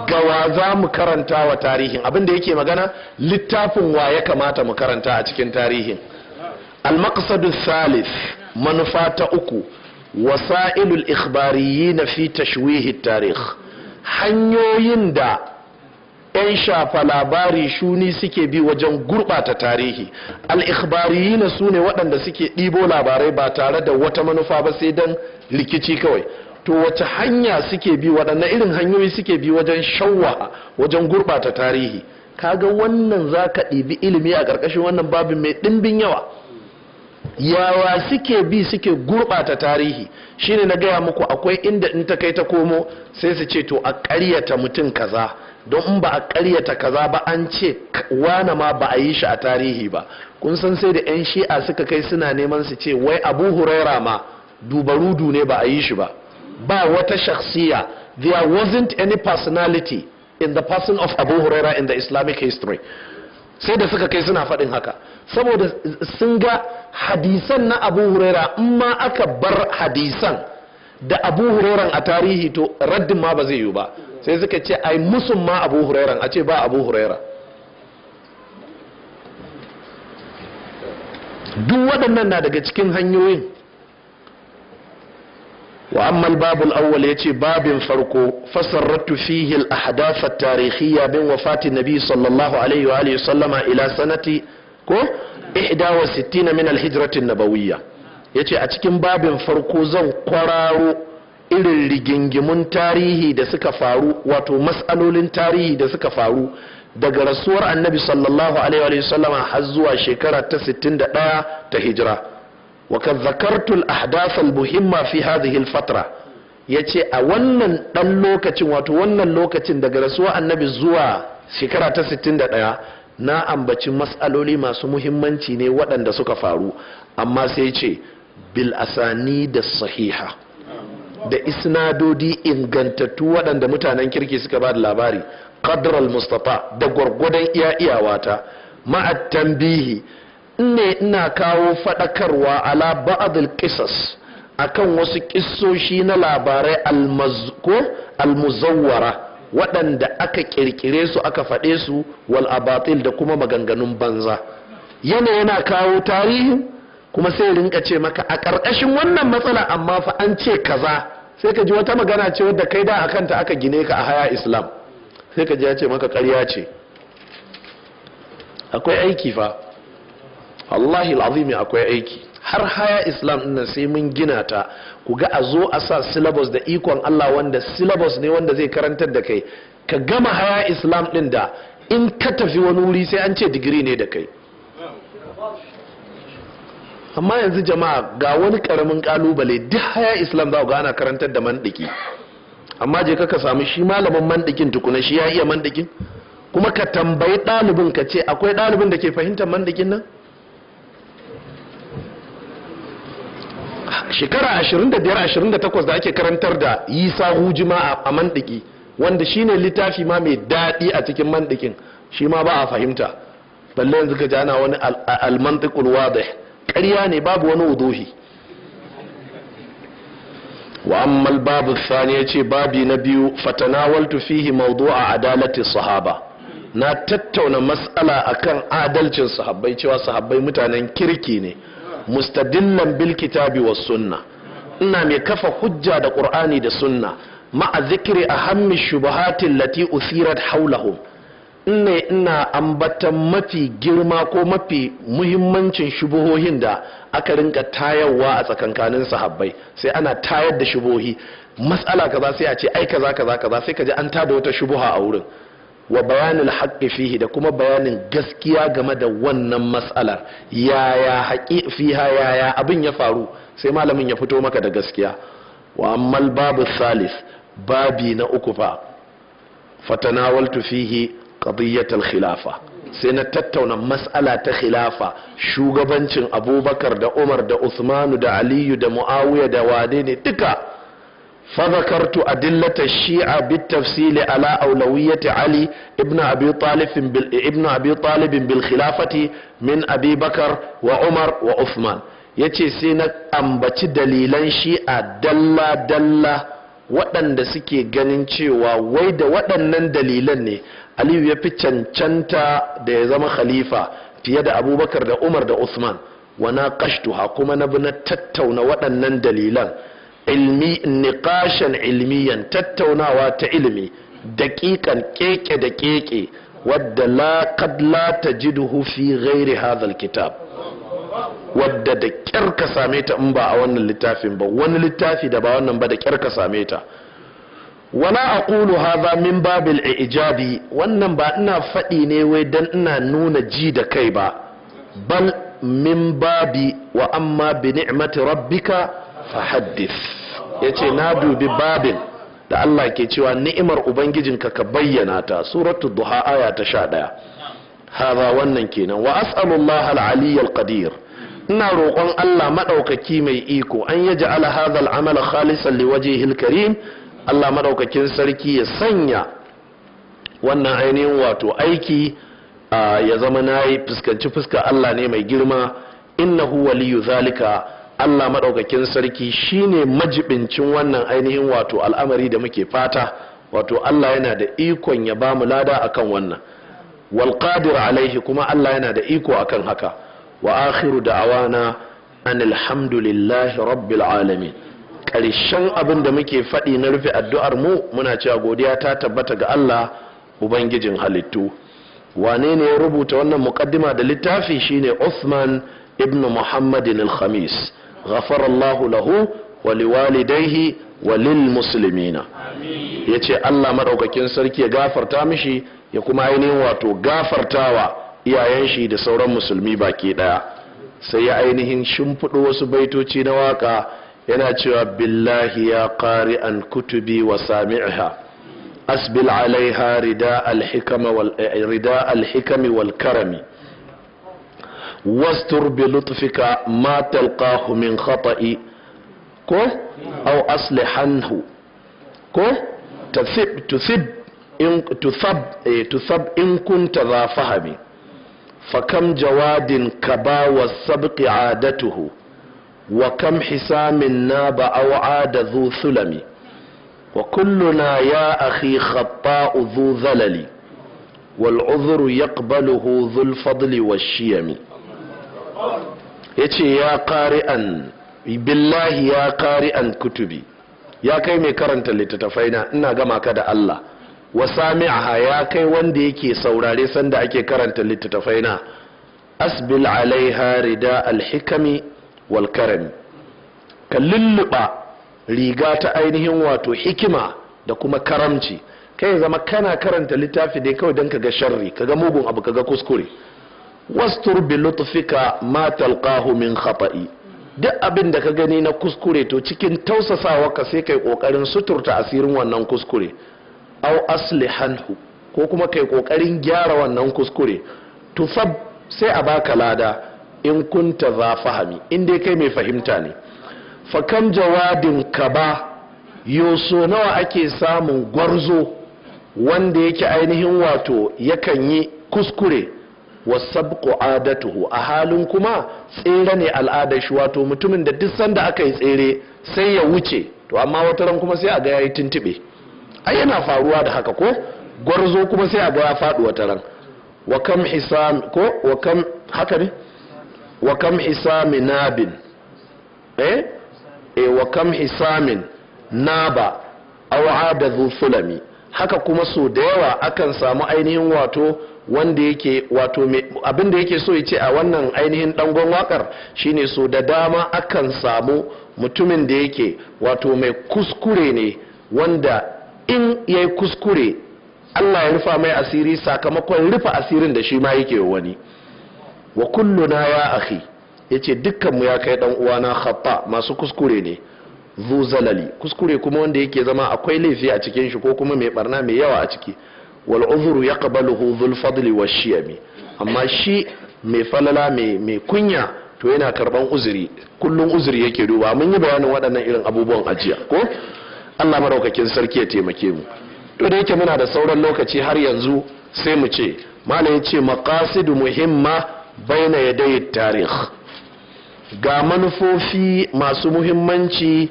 Gawa za mu karanta wa tarihin? Abinda yake magana, littafin wa ya kamata mu karanta a cikin tarihin? Al-maqsadus thalith, manufa ta uku, wasa'ilul ikhbariyyin fi tashwih tarikh, hanyoyin da 'yan shafa labari shuni suke bi wajen gurɓata tarihi. Al-ikhbariyina su ne waɗanda suke ɗibo labarai ba tare da wata manufa ba, sai don rikici kawai. To wace hanya suke bi, waɗanne irin hanyoyi suke bi wajen shawwa, wajen gurɓata tarihi? Kaga wannan za ka ɗibi ilimi a ƙarƙashin wannan babin mai ɗimbin yawa. Yawa suke bi suke gurɓata tarihi? Shine na gaya muku, akwai inda in ta kai ta komo sai su ce, to a ƙaryata mutum kaza, don in ba a ƙaryata kaza ba, an ce wane ma ba a yi shi a tarihi ba. Kun san sai da 'yan Shi'a suka kai suna neman su ce wai Abu Huraira ma dubarudu ne, ba a yi shi ba, ba wata shakhsiya, there wasn't any personality in the person of Abu Huraira in the Islamic history. Sai da suka kai suna faɗin haka, saboda sun ga hadisan na Abu Huraira, in ma aka bar hadisan da Abu Hurairan a tarihi, to raddin ma ba zai yiwu ba. Sai suka ce ai musun ma Abu Hurairan, a ce ba Abu Huraira. Duk waɗannan na daga cikin hanyoyin. Wa amma al-bab al-awwal, yace babin farko, fasarratu fihi al-ahdath at-tarikhiyya min wafati nabi sallallahu alaihi wa alihi sallama ila sanati ko 61 min al-hijrati an-nabawiyya. Yace a cikin babin farko zan kwararo irin rigingimun tarihi da suka faru, wato mas'alolin tarihi da suka faru daga rasuwar Annabi sallallahu alaihi wa sallama har zuwa shekara ta 61 ta hijira. وقد ذكرت الأحداث المهمة في هذه الفترة. Yace a wannan ɗan lokacin, wato wannan lokacin daga rasuwa Annabi zuwa shekara ta 61, na ambaci matsaloli masu muhimmanci ne waɗanda suka faru, amma sai ce bil asani da sahiha, da isnadodi ingantattu waɗanda mutanen kirki suka ba da labari, qadral mustafa, da gwargwadon iya iyawata, ma'a tambihi, ne ina kawo faɗakarwa, ala ba'adul qisas, akan wasu kissoshi na labarai, almazko almuzawwara, waɗanda aka kirkire su aka faɗe su, wal abatil, da kuma maganganun banza. Yana kawo tarihin, kuma sai rinka ce maka a ƙarƙashin wannan matsala amma fa an ce kaza. Sai ka ji wata magana ce wadda kai da akanta aka gine ka a haya Islam, sai ka ji ya ce maka ƙarya ce. Akwai aiki fa, wallahi al'azimi akwai aiki. Har haya Islam ɗin sai mun gina ta. Ku ga a zo a sa syllabus da ikon Allah, wanda syllabus ne wanda zai karantar da kai ka gama haya Islam ɗin, da in ka tafi wani wuri sai an ce digiri ne da kai. Amma yanzu jama'a, ga wani karamin kalubale: duk haya Islam za ga ana karantar da mandiki, amma je ka samu shi malamin mandikin tukuna, shi ya iya mandikin? Kuma ka tambayi ɗalibin, ka ce akwai ɗalibin da ke fahimtar mandikin nan? Shekara 25, 28 da ake karantar da Isa Hujima a mandiki, wanda shine littafi ma mai daɗi a cikin mandikin, shi ma ba a fahimta. Balle yanzu ka jana wani al-mantiqul wadih. Ƙarya ne, babu wani wuduhi. Wa amma al-babu thani, yace babi na biyu, fatanawaltu fihi mawdu'a adalati sahaba. Na tattauna mas'ala akan adalcin sahabbai, cewa sahabbai mutanen kirki ne, mustadillan bil kitabi was sunna, ina mai kafa hujja da Qur'ani da sunna, ma'a zikri ahammi shubuhati allati usirat hawlahum, ina ambatan mafi girma ko mafi muhimmancin shubuhohin da aka rinka tayarwa a tsakankanin sahabbai. Sai ana tayar da shubuhohi, matsala kaza sai a ce ai kaza kaza kaza, sai ka ji an tada wata shubuha a wurin. Wa bayanin haƙƙi fihi, da kuma bayanin gaskiya game da wannan matsalar, yaya haƙi fiha, yaya abin ya faru, sai malamin ya fito maka da gaskiya. Wa ammal babu salis, babi na uku fa, fatanawaltu fihi qadiyatal khilafa, sai na tattauna mas'ala ta khilafa, shugabancin Abubakar da Umar da Usmanu da Aliyu da Muawiya da wane ne duka. فذكرت أدلة الشيعة بالتفصيل على أولوية علي ابن أبي طالب بالخلافة من أبي بكر وعمر وعثمان. Yace sai na ambaci dalilan Shi'a dalla dalla, waɗanda suke ganin cewa wai da waɗannan dalilan ne Aliyu ya fi cancanta da ya zama khalifa fiye da Abubakar da Umar da Usman. Wa naqashtuha, kuma na bi na tattauna waɗannan dalilan ilmi niqashan ilmiyan, tattaunawa ta ilimi, daƙiƙan, keke da keke, wadda la qad la tajiduhu fi ghairi hadha alkitab, wadda da kyar ka same ta in ba a wannan littafin ba, wani littafi da ba wannan ba da kyar ka same ta. Wala aqulu hadha min babil ijabi, wannan ba ina faɗi ne wai dan ina nuna ji da kai ba, bal min babi wa amma bi ni'mati rabbika fahaddith. Yace na dubi babin da Allah ke cewa ni'imar ubangijinka ka bayyana ta, Suratu Duha, aya ta 11. Haza wannan kenan. Wa as'alullah al-ali al-qadir, ina roƙon Allah madaukaki mai iko, an yaj'ala hadha al-amal khalisan liwajhihi al-karim, Allah madaukakin sarki ya sanya wannan ainihin wato aiki ya zama nayi fuskanci fuska Allah ne mai girma. Innahu waliyu zalika, Allah maɗaukakin sarki shine majibincin wannan ainihin wato al'amari da muke fata, wato Allah yana da ikon ya bamu lada akan wannan, wal qadir alaihi, kuma Allah yana da iko akan haka. Wa akhiru da'awana anil hamdulillahi rabbil alamin. Ƙarshen abin da muke faɗi na rufe addu'ar mu, muna cewa godiya ta tabbata ga Allah ubangijin halittu. Wane ne ya rubuta wannan muqaddima da littafi? Shine Uthman ibn Muhammadin al-Khamis. غفر الله له ولوالديه وللمسلمين. Yace Allah madaukakin sarki ya gafarta mishi, ya kuma ainihin wato gafartawa iyayen shi da sauran musulmi baki daya. Sai ya ainihin shimfiɗo wasu baitoci na waka, yana cewa: billahi ya qari'an kutubi wa sami'ha, asbil alaiha rida al-hikami wal karami, واستر بلطفك ما تلقاه من خطئي كو أو أصلحنه كو تثب تثب إن تثب إيه تثب إن كنت ذا فهم، فكم جواد كبا والسبق عادته، وكم حسام ناب أو عاد ذو ثلم، وكلنا يا أخي خطاء ذو ذلل، والعذر يقبله ذو الفضل والشيم. Yace ya qari'an, billahi ya qari'an kutubi, ya kai mai karanta littattafai na, ina gama ka da Allah, wa sami'aha, ya kai wanda yake saurare sanda ake karanta littattafai na, asbil alaiha rida alhikami wal karami, ka lulluɓa riga ta ainihin wato hikima da kuma karamci. Kai zama kana karanta littafi dai kawai don ka ga sharri, ka ga mugun abu, ka ga kuskure. Wastur bi lutfika ma talqahu min khata'i. Duk abin da ka gani na kuskure, to cikin tausasawa ka sai kai kokarin suturta asirin wannan kuskure, aw aslihanhu, ko kuma kai kokarin gyara wannan kuskure. Tufab, sai a baka lada, in kunta za fahami, in dai kai mai fahimta ne. Fakam jawadin kaba, yoso nawa ake samun gwarzo wanda yake ainihin wato yakan yi kuskure, wasabqu adatuhu, a halin kuma tsere ne al'adar shi, wato mutumin da duk sanda aka yi tsere sai ya wuce, to amma wata ran kuma sai a ga yayi tuntube. Ai yana faruwa da haka ko? Gwarzo kuma sai a ga ya faɗi wata ran. Wa kam hisam, ko wa kam, haka ne, wa kam hisami nabin, wa kam hisamin naba aw ada dhu sulami. Haka kuma so da yawa akan samu ainihin wato wanda yake wato abin da yake so ya ce a wannan ainihin dangon wakar shine, so da dama akan samu mutumin da yake wato mai kuskure ne, wanda in yayi kuskure Allah ya rufa mai asiri sakamakon rufa asirin da shi ma yake wani. Wa kulluna ya akhi, yace dukkan mu ya kai dan uwana, khata, masu kuskure ne, zu zalali, kuskure kuma wanda yake zama akwai laifi a cikin shi ko kuma mai barna mai yawa a ciki. Wal uzru yaqbaluhu dhul fadli washiyami, amma shi mai falala mai kunya to yana karban uzuri, kullun uzuri yake duba. Mun yi bayanin waɗannan irin abubuwan ajiya ko? Allah maraukakin sarki ya taimake mu. To da yake muna da sauran lokaci har yanzu, sai mu ce malam yace maqasidu muhimma baina yaday tarikh, ga manufofi masu muhimmanci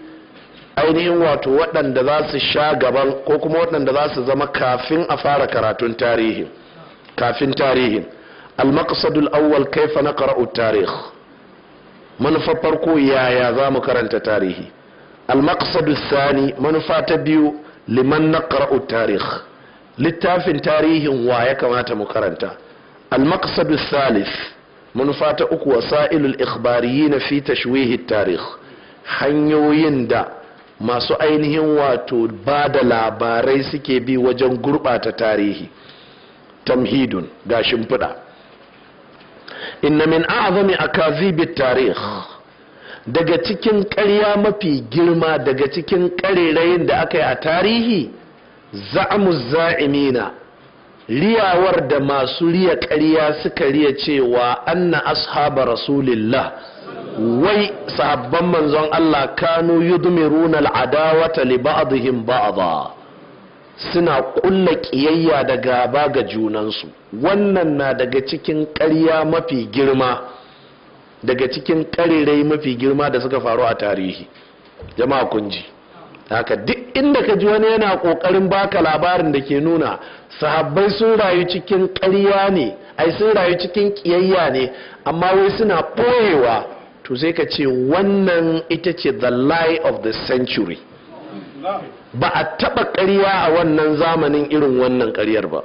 ainihin wato waɗanda za su sha gaban ko kuma waɗanda za su zama kafin a fara karatun tarihi, kafin tarihin. Al-maqsadul awwal, kaifa naqra'u tarikh, manufar farko, yaya za mu karanta tarihi? Al-maqsadus thani, manufa ta biyu, liman naqra'u tarikh, littafin tarihin wa ya kamata mu karanta? Al-maqsadus thalith, manufa ta uku, wasailul ikhbariyyin fi tashwih tarikh, hanyoyin da masu ainihin wato ba da labarai suke bi wajen gurɓata tarihi. Tamhidun, ga shimfiɗa. Inna min a'zami akazibi tarikh, daga cikin ƙarya mafi girma daga cikin ƙarerayin da aka yi a tarihi, za'amu za'imina, riyawar da masu riya ƙarya suka riya cewa anna ashaba rasulillah, wai sahabban manzon Allah, kanu yudmiruna al'adawata li ba'dihim ba'dha, suna kulla kiyayya da gaba ga junansu. Wannan na daga cikin ƙarya mafi girma, daga cikin ƙarerai mafi girma da suka faru a tarihi. Jama'a kun ji haka, duk inda ka ji wani yana ƙoƙarin baka labarin da ke nuna sahabbai sun rayu cikin ƙarya ne, ai sun rayu cikin ƙiyayya ne, amma wai suna ɓoyewa, to sai ka ce wannan ita ce the lie of the century. Ba a taɓa ƙarya a wannan zamanin irin wannan ƙaryar ba.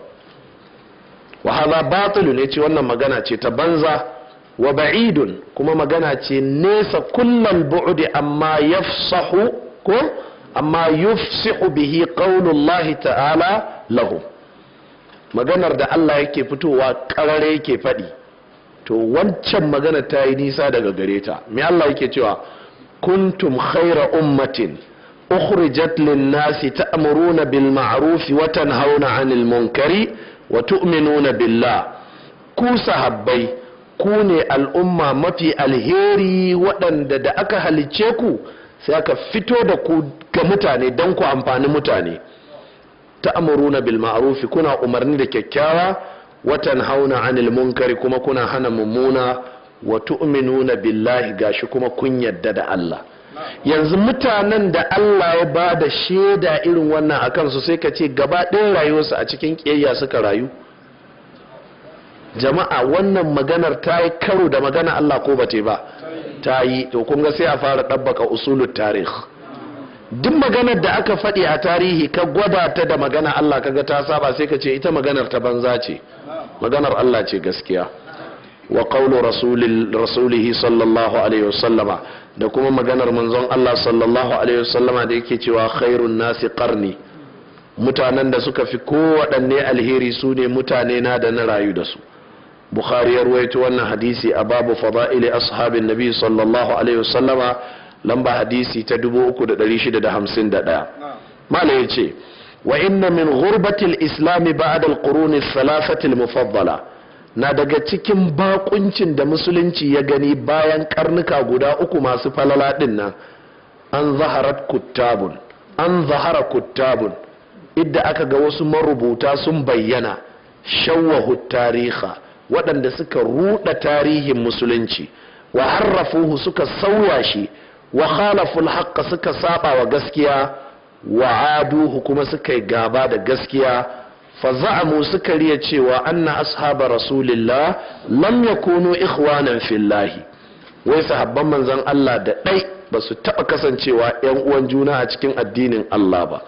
Wa hadha batilu ne, ce wannan magana ce ta banza, wa ba'idun, kuma magana ce nesa, kullal bu'di amma yafsahu, ko amma yufsihu bihi qaulullahi ta'ala lahu, maganar da Allah yake fitowa karare yake faɗi, to wancan magana ta yi nisa daga gare ta. Me Allah yake cewa? Kuntum khaira ummatin ukhrijat lin-nasi ta'muruna bil ma'ruf wa tanhauna 'anil munkari wa tu'minuna billah. Ku sahabbai, ku ne al'umma mafi alheri, waɗanda da aka halicce ku sai aka fito da ku ga mutane don ku amfani mutane. Ta'muruna bil ma'ruf, kuna umarni da kyakkyawa, wa tanhauna 'anil munkari, kuma kuna hana mummuna, wa tu'minuna billahi, gashi kuma kun yadda da Allah. Yanzu mutanen da Allah ya ba da shaida irin wannan a kansu, sai ka ce gaba ɗayan rayuwarsu a cikin ƙiyayya suka rayu? Jama'a, wannan maganar ta yi karo da magana Allah ko ba ba ta yi? To kun ga sai a fara ɗabbaka usulul tarih. Duk maganar da aka faɗi a tarihi, ka gwada ta da magana Allah, kaga ta saba, sai ka ce ita maganar ta banza ce, maganar Allah ce gaskiya. Wa qawlu rasulihi sallallahu alaihi wasallama, da kuma maganar manzon Allah sallallahu alaihi wasallama da yake cewa khairun nasi qarni, mutanen da suka fi kowaɗanne alheri su ne mutane na da na rayu da su. Bukhari ya ruwaito wannan hadisi a babu fada'ili ashabin nabi sallallahu alaihi wasallama, lamba hadisi ta 3651. Malai yace, wa inna min ghurbatil islami ba'da al-quruni thalathati al-mufaddala, na daga cikin bakuncin da musulunci ya gani bayan karnuka guda uku masu falala din nan, an zaharat kuttabun, an zahara kuttabun, idda aka ga wasu marubuta sun bayyana, shawwahu tariha, waɗanda suka ruɗa tarihin musulunci, wa harrafuhu, suka sauya shi, wa khalaful haqqa, suka saba wa gaskiya, wa aduhu, kuma suka yi gaba da gaskiya. Fa za'amu, suka riya cewa anna ashaba rasulillah lam yakunu ikhwanan fillahi, wai sahabban manzon Allah da ɗai ba su taɓa kasancewa 'yan uwan juna a cikin addinin Allah ba,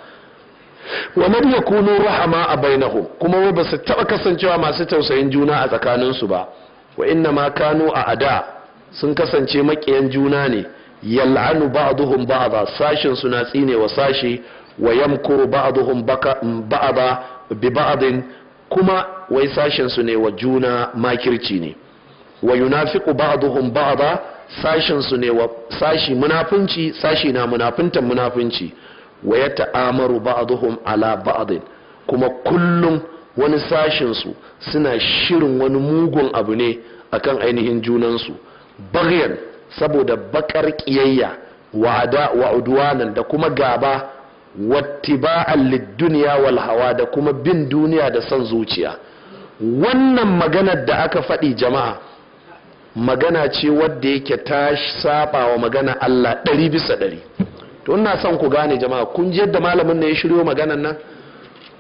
wa man yakunu rahama a bainahum, kuma wai ba su taɓa kasancewa masu tausayin juna a tsakaninsu ba, wa inna ma kanu a ada, sun kasance maƙiyan juna ne, yal'anu ba'duhum ba'da, sashin suna tsine wa sashi, wa yamkuru ba'duhum ba'da bi ba'din, kuma wai sashin su ne wa juna makirci ne, wa yunafiqu ba'duhum ba'da, sashin su ne wa sashi munafunci, sashi na munafuntan munafunci, wa ya ta'amaru ba'duhum ala ba'din, kuma kullum wani sashin su suna shirin wani mugun abu ne akan ainihin junansu, baghyan, saboda bakar kiyayya, wa'ada wa udwanan, da kuma gaba, wattiba'an lid-dunya wal hawa, da kuma bin duniya da son zuciya. Wannan maganar da aka faɗi jama'a, magana ce wadda yake ta saba wa magana Allah 100%. To ina son ku gane jama'a, kun ji yadda malamin ne ya shiryo maganan nan?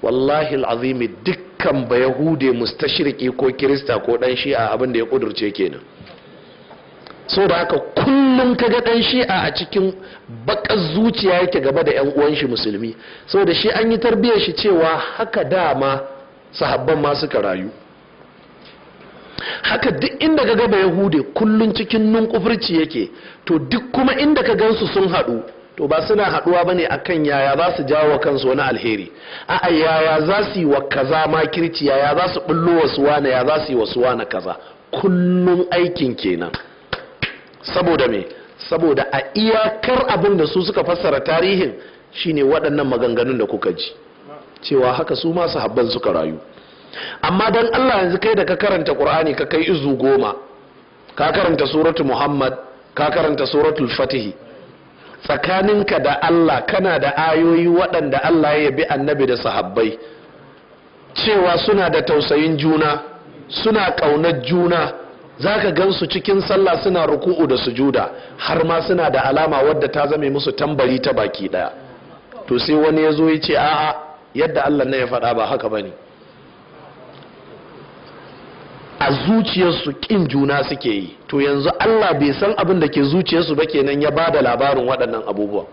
Wallahi alazimi, dukkan ba yahude mustashriki ko kirista ko dan shi'a abin da ya kudurce kenan. So da haka kullum kaga dan shi'a a cikin bakar zuciya yake gaba da yan uwan shi musulmi, saboda shi an yi tarbiyyar shi cewa haka dama sahabban ma suka rayu. Haka duk inda ka ga ba yahude kullum cikin nunkufurci yake, to duk kuma inda ka gansu sun haɗu, to ba suna haɗuwa bane akan yaya za su jawo kansu wani alheri, a'a yaya za su yi wa kaza makirci, yaya za su bullo wasu wane, ya za su yi wasu wane kaza, kullum aikin kenan. Saboda me? Saboda a iyakar abin da su suka fassara tarihin shine waɗannan maganganun da kuka ji cewa haka su ma sahabban suka rayu. Amma dan Allah yanzu kai da ka karanta Qur'ani ka kai izu 10, ka karanta suratu Muhammad, ka karanta suratul Fatihi, tsakaninka da Allah kana da ayoyi waɗanda Allah ya yabi annabi da sahabbai cewa suna da tausayin juna, suna ƙaunar juna, zaka gansu cikin sallah suna ruku'u da sujuda, har ma suna da alama wadda ta zame musu tambari ta baki ɗaya. To sai wani ya zo ya ce a'a, yadda Allah ne ya faɗa ba haka bane. A zuciyarsu ƙin juna suke yi. To yanzu Allah bai san abin da ke zuciyarsu ba kenan ya bada labarin waɗannan abubuwan.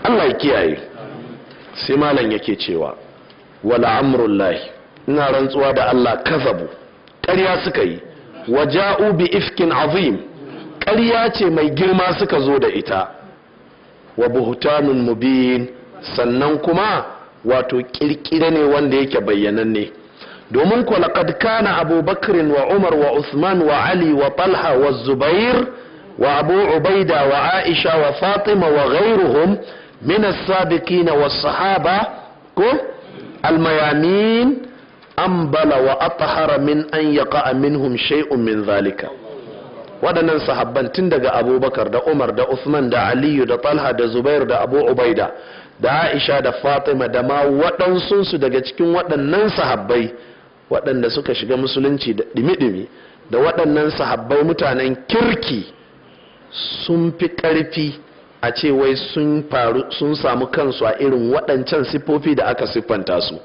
Allah ya kiyaye. Sai malam yake cewa wala amrullahi, ina rantsuwa da Allah, kazabu, ƙarya suka yi, waja'u bi ifkin azim, ƙarya ce mai girma suka zo da ita, wa buhtanun mubin, sannan kuma wato kirkire ne wanda yake bayyananne. Domin ko laqad kana Abu Bakr wa Umar wa Uthman wa Ali wa Talha wa Zubair wa Abu Ubaida wa Aisha wa Fatima wa ghayruhum min as-sabiqin was-sahaba ko al-mayamin ambala wa athhara min an yaqa minhum shay'un min dhalika. Waɗannan sahabban tun daga Abubakar da Umar da Uthman da Aliyu da Talha da Zubair da Abu Ubaida da Aisha da Fatima da ma waɗansunsu daga cikin waɗannan sahabbai waɗanda suka shiga musulunci da ɗimi-ɗimi, da waɗannan sahabbai mutanen kirki sun fi ƙarfi a ce wai sun faru sun samu kansu a irin waɗancan siffofi da aka siffanta su.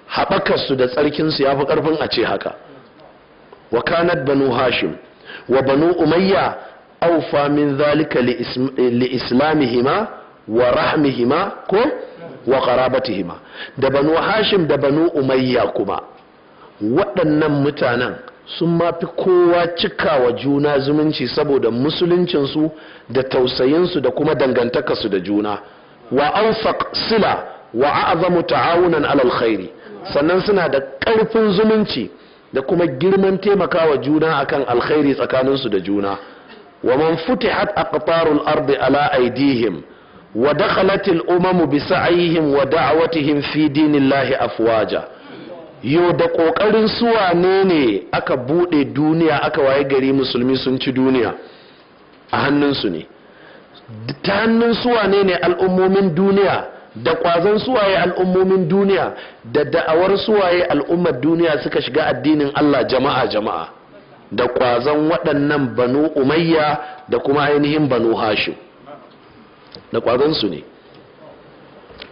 Haɓakarsu da tsarkinsu ya fi ƙarfin a ce haka. Wa kanat banu Hashim wa banu Umayya aufa min zalika li islamihima wa rahmihima ko wa qarabatihima. Da banu Hashim da banu Umayya kuma waɗannan mutanen sun ma fi kowa cikawa juna zumunci saboda musuluncinsu da tausayinsu da kuma dangantakarsu da juna. Wa awsaq sila, Wa a'zamu ta'awunan alal khairi, sannan suna da ƙarfin zumunci da kuma girman taimakawa juna akan alkhairi tsakaninsu da juna. Wa man futihat aqtarul ardi ala aydihim wa dakhalat al umam bi sa'yihim wa da'watihim fi dinillahi afwaja. Yo, da kokarin su wane ne aka bude duniya, aka waye gari musulmi sun ci duniya? A hannunsu ne. Ta hannun su wane ne al'ummomin duniya, da kwazon suwaye al'ummomin duniya, da da'awar suwaye al'ummar duniya suka shiga addinin Allah jama'a jama'a? Da kwazon waɗannan Banu Umayya da kuma ainihin Banu Hashim, da kwazon su ne.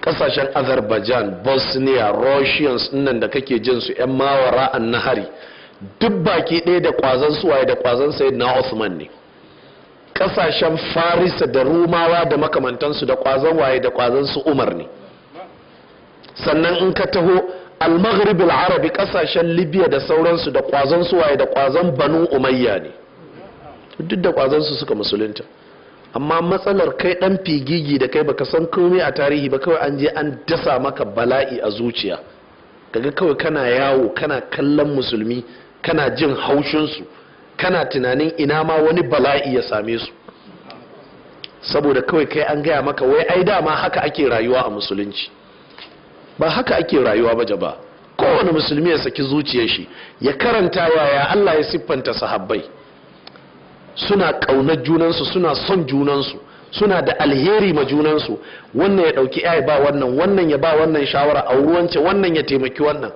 Kasashen Azerbaijan, Bosnia, Russians nan da kake jin su, 'yan mawara an nahari, duk baki ɗaya da kwazon suwaye? Da kwazon Sayyidina Osman ne. Kasashen Farisa da Rumawa da makamantansu, da kwazon waye? Da kwazon su Umar ne. Sannan in ka taho Al-Maghrib Al-Arabi, kasashen Libya da sauransu, da kwazon su waye? Da kwazon Banu Umayya ne. Duk da kwazon su suka musulunta. Amma matsalar, kai dan figigi da kai baka san komai a tarihi ba, kawai an je an dasa maka bala'i a zuciya, kaga kawai kana yawo kana kallon musulmi, kana jin haushinsu, kana tunanin ina ma wani bala'i ya same su, saboda kawai kai an gaya maka wai ai dama haka ake rayuwa a musulunci. Ba haka ake rayuwa ba jaba. Kowane musulmi ya saki zuciyar shi, ya karanta yaya Allah ya siffanta sahabbai. Suna ƙaunar junansu, suna son junansu, suna da alheri ma junansu. Wannan ya ɗauki ya ba wannan, wannan ya ba wannan shawara a ruwance, wannan ya taimaki wannan.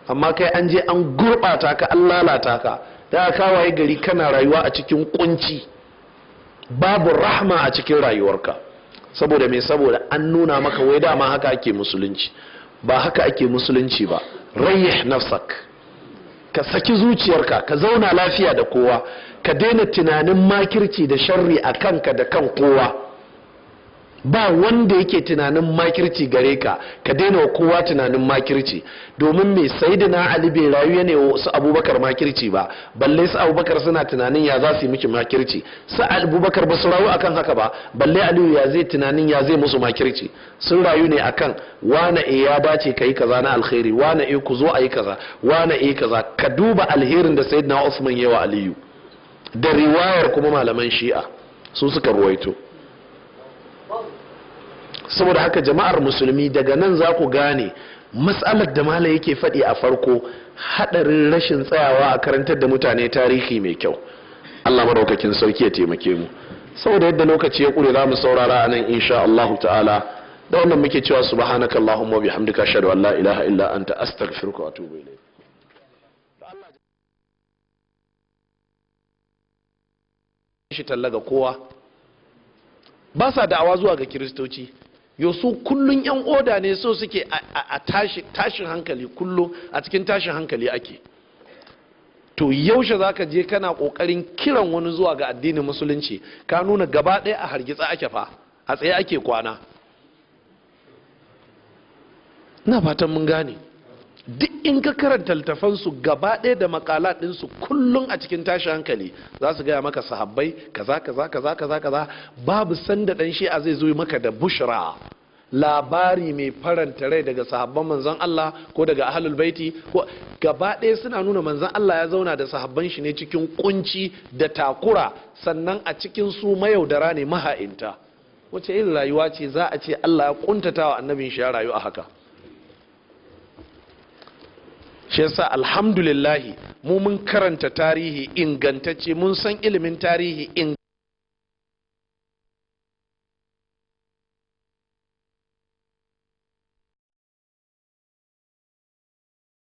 Amma kai an je an gurɓata ka, an lalata ka, da ka waye gari kana rayuwa a cikin kunci, babu rahma a cikin rayuwarka. Saboda me? Saboda an nuna maka wai dama haka ake musulunci. Ba haka ake musulunci ba. Rayyih nafsak, ka saki zuciyarka, ka zauna lafiya da kowa, ka daina tunanin makirci da sharri a kanka da kan kowa. Ba wanda yake tunanin makirci gare ka, ka daina wa kowa tunanin makirci. Domin me? Sayyidina Ali bai rayu ne su Abubakar makirci ba, balle su Abubakar suna tunanin ya za su yi miki makirci. Su Abubakar ba su rayu akan haka ba, balle Aliyu ya zai tunanin ya zai musu makirci. Sun rayu ne akan wane e ya dace kai kaza na alkhairi, wane e ku zo a yi kaza, wane e kaza. Ka duba alherin da Sayyidina Usman yawa Aliyu, da riwayar kuma malaman Shi'a su suka ruwaito. Saboda haka jama'ar musulmi, daga nan za ku gane matsalar da malam yake faɗi a farko, haɗarin rashin tsayawa a karantar da mutane tarihi mai kyau. Allah maraukakin sauki ya taimake mu. Saboda yadda lokaci ya ƙure, za mu saurara a nan insha Allahu ta'ala. Da wannan muke cewa subhanaka allahumma bihamdika, ashhadu an la ilaha illa anta, astaghfiruka wa atubu ilayk. Shi talla ga kowa, ba sa da'awa zuwa ga kiristoci. Yo, su kullun yan oda ne, so suke a tashin hankali, kullum a cikin tashin hankali ake. To yaushe za ka je kana kokarin kiran wani zuwa ga addinin musulunci, ka nuna gaba ɗaya a hargitsa ake fa, a tsaye ake kwana? Ina fatan mun gane. Duk in ka karanta littafansu gaba ɗaya da makala ɗinsu, kullum a cikin tashin hankali za su gaya maka sahabbai kaza kaza kaza kaza kaza. Babu sanda ɗan Shi'a zai zo maka da bushra, labari mai faranta rai daga sahabban manzon Allah ko daga Ahlul Baiti. Ko gaba ɗaya suna nuna manzon Allah ya zauna da sahabban shi ne cikin kunci da takura, sannan a cikin su mayaudara ne, maha'inta. Wace irin rayuwa ce za a ce Allah ya kuntatawa annabin shi ya rayu a haka? Shi yasa alhamdulillahi mu mun karanta tarihi ingantacce, mun san ilimin tarihi.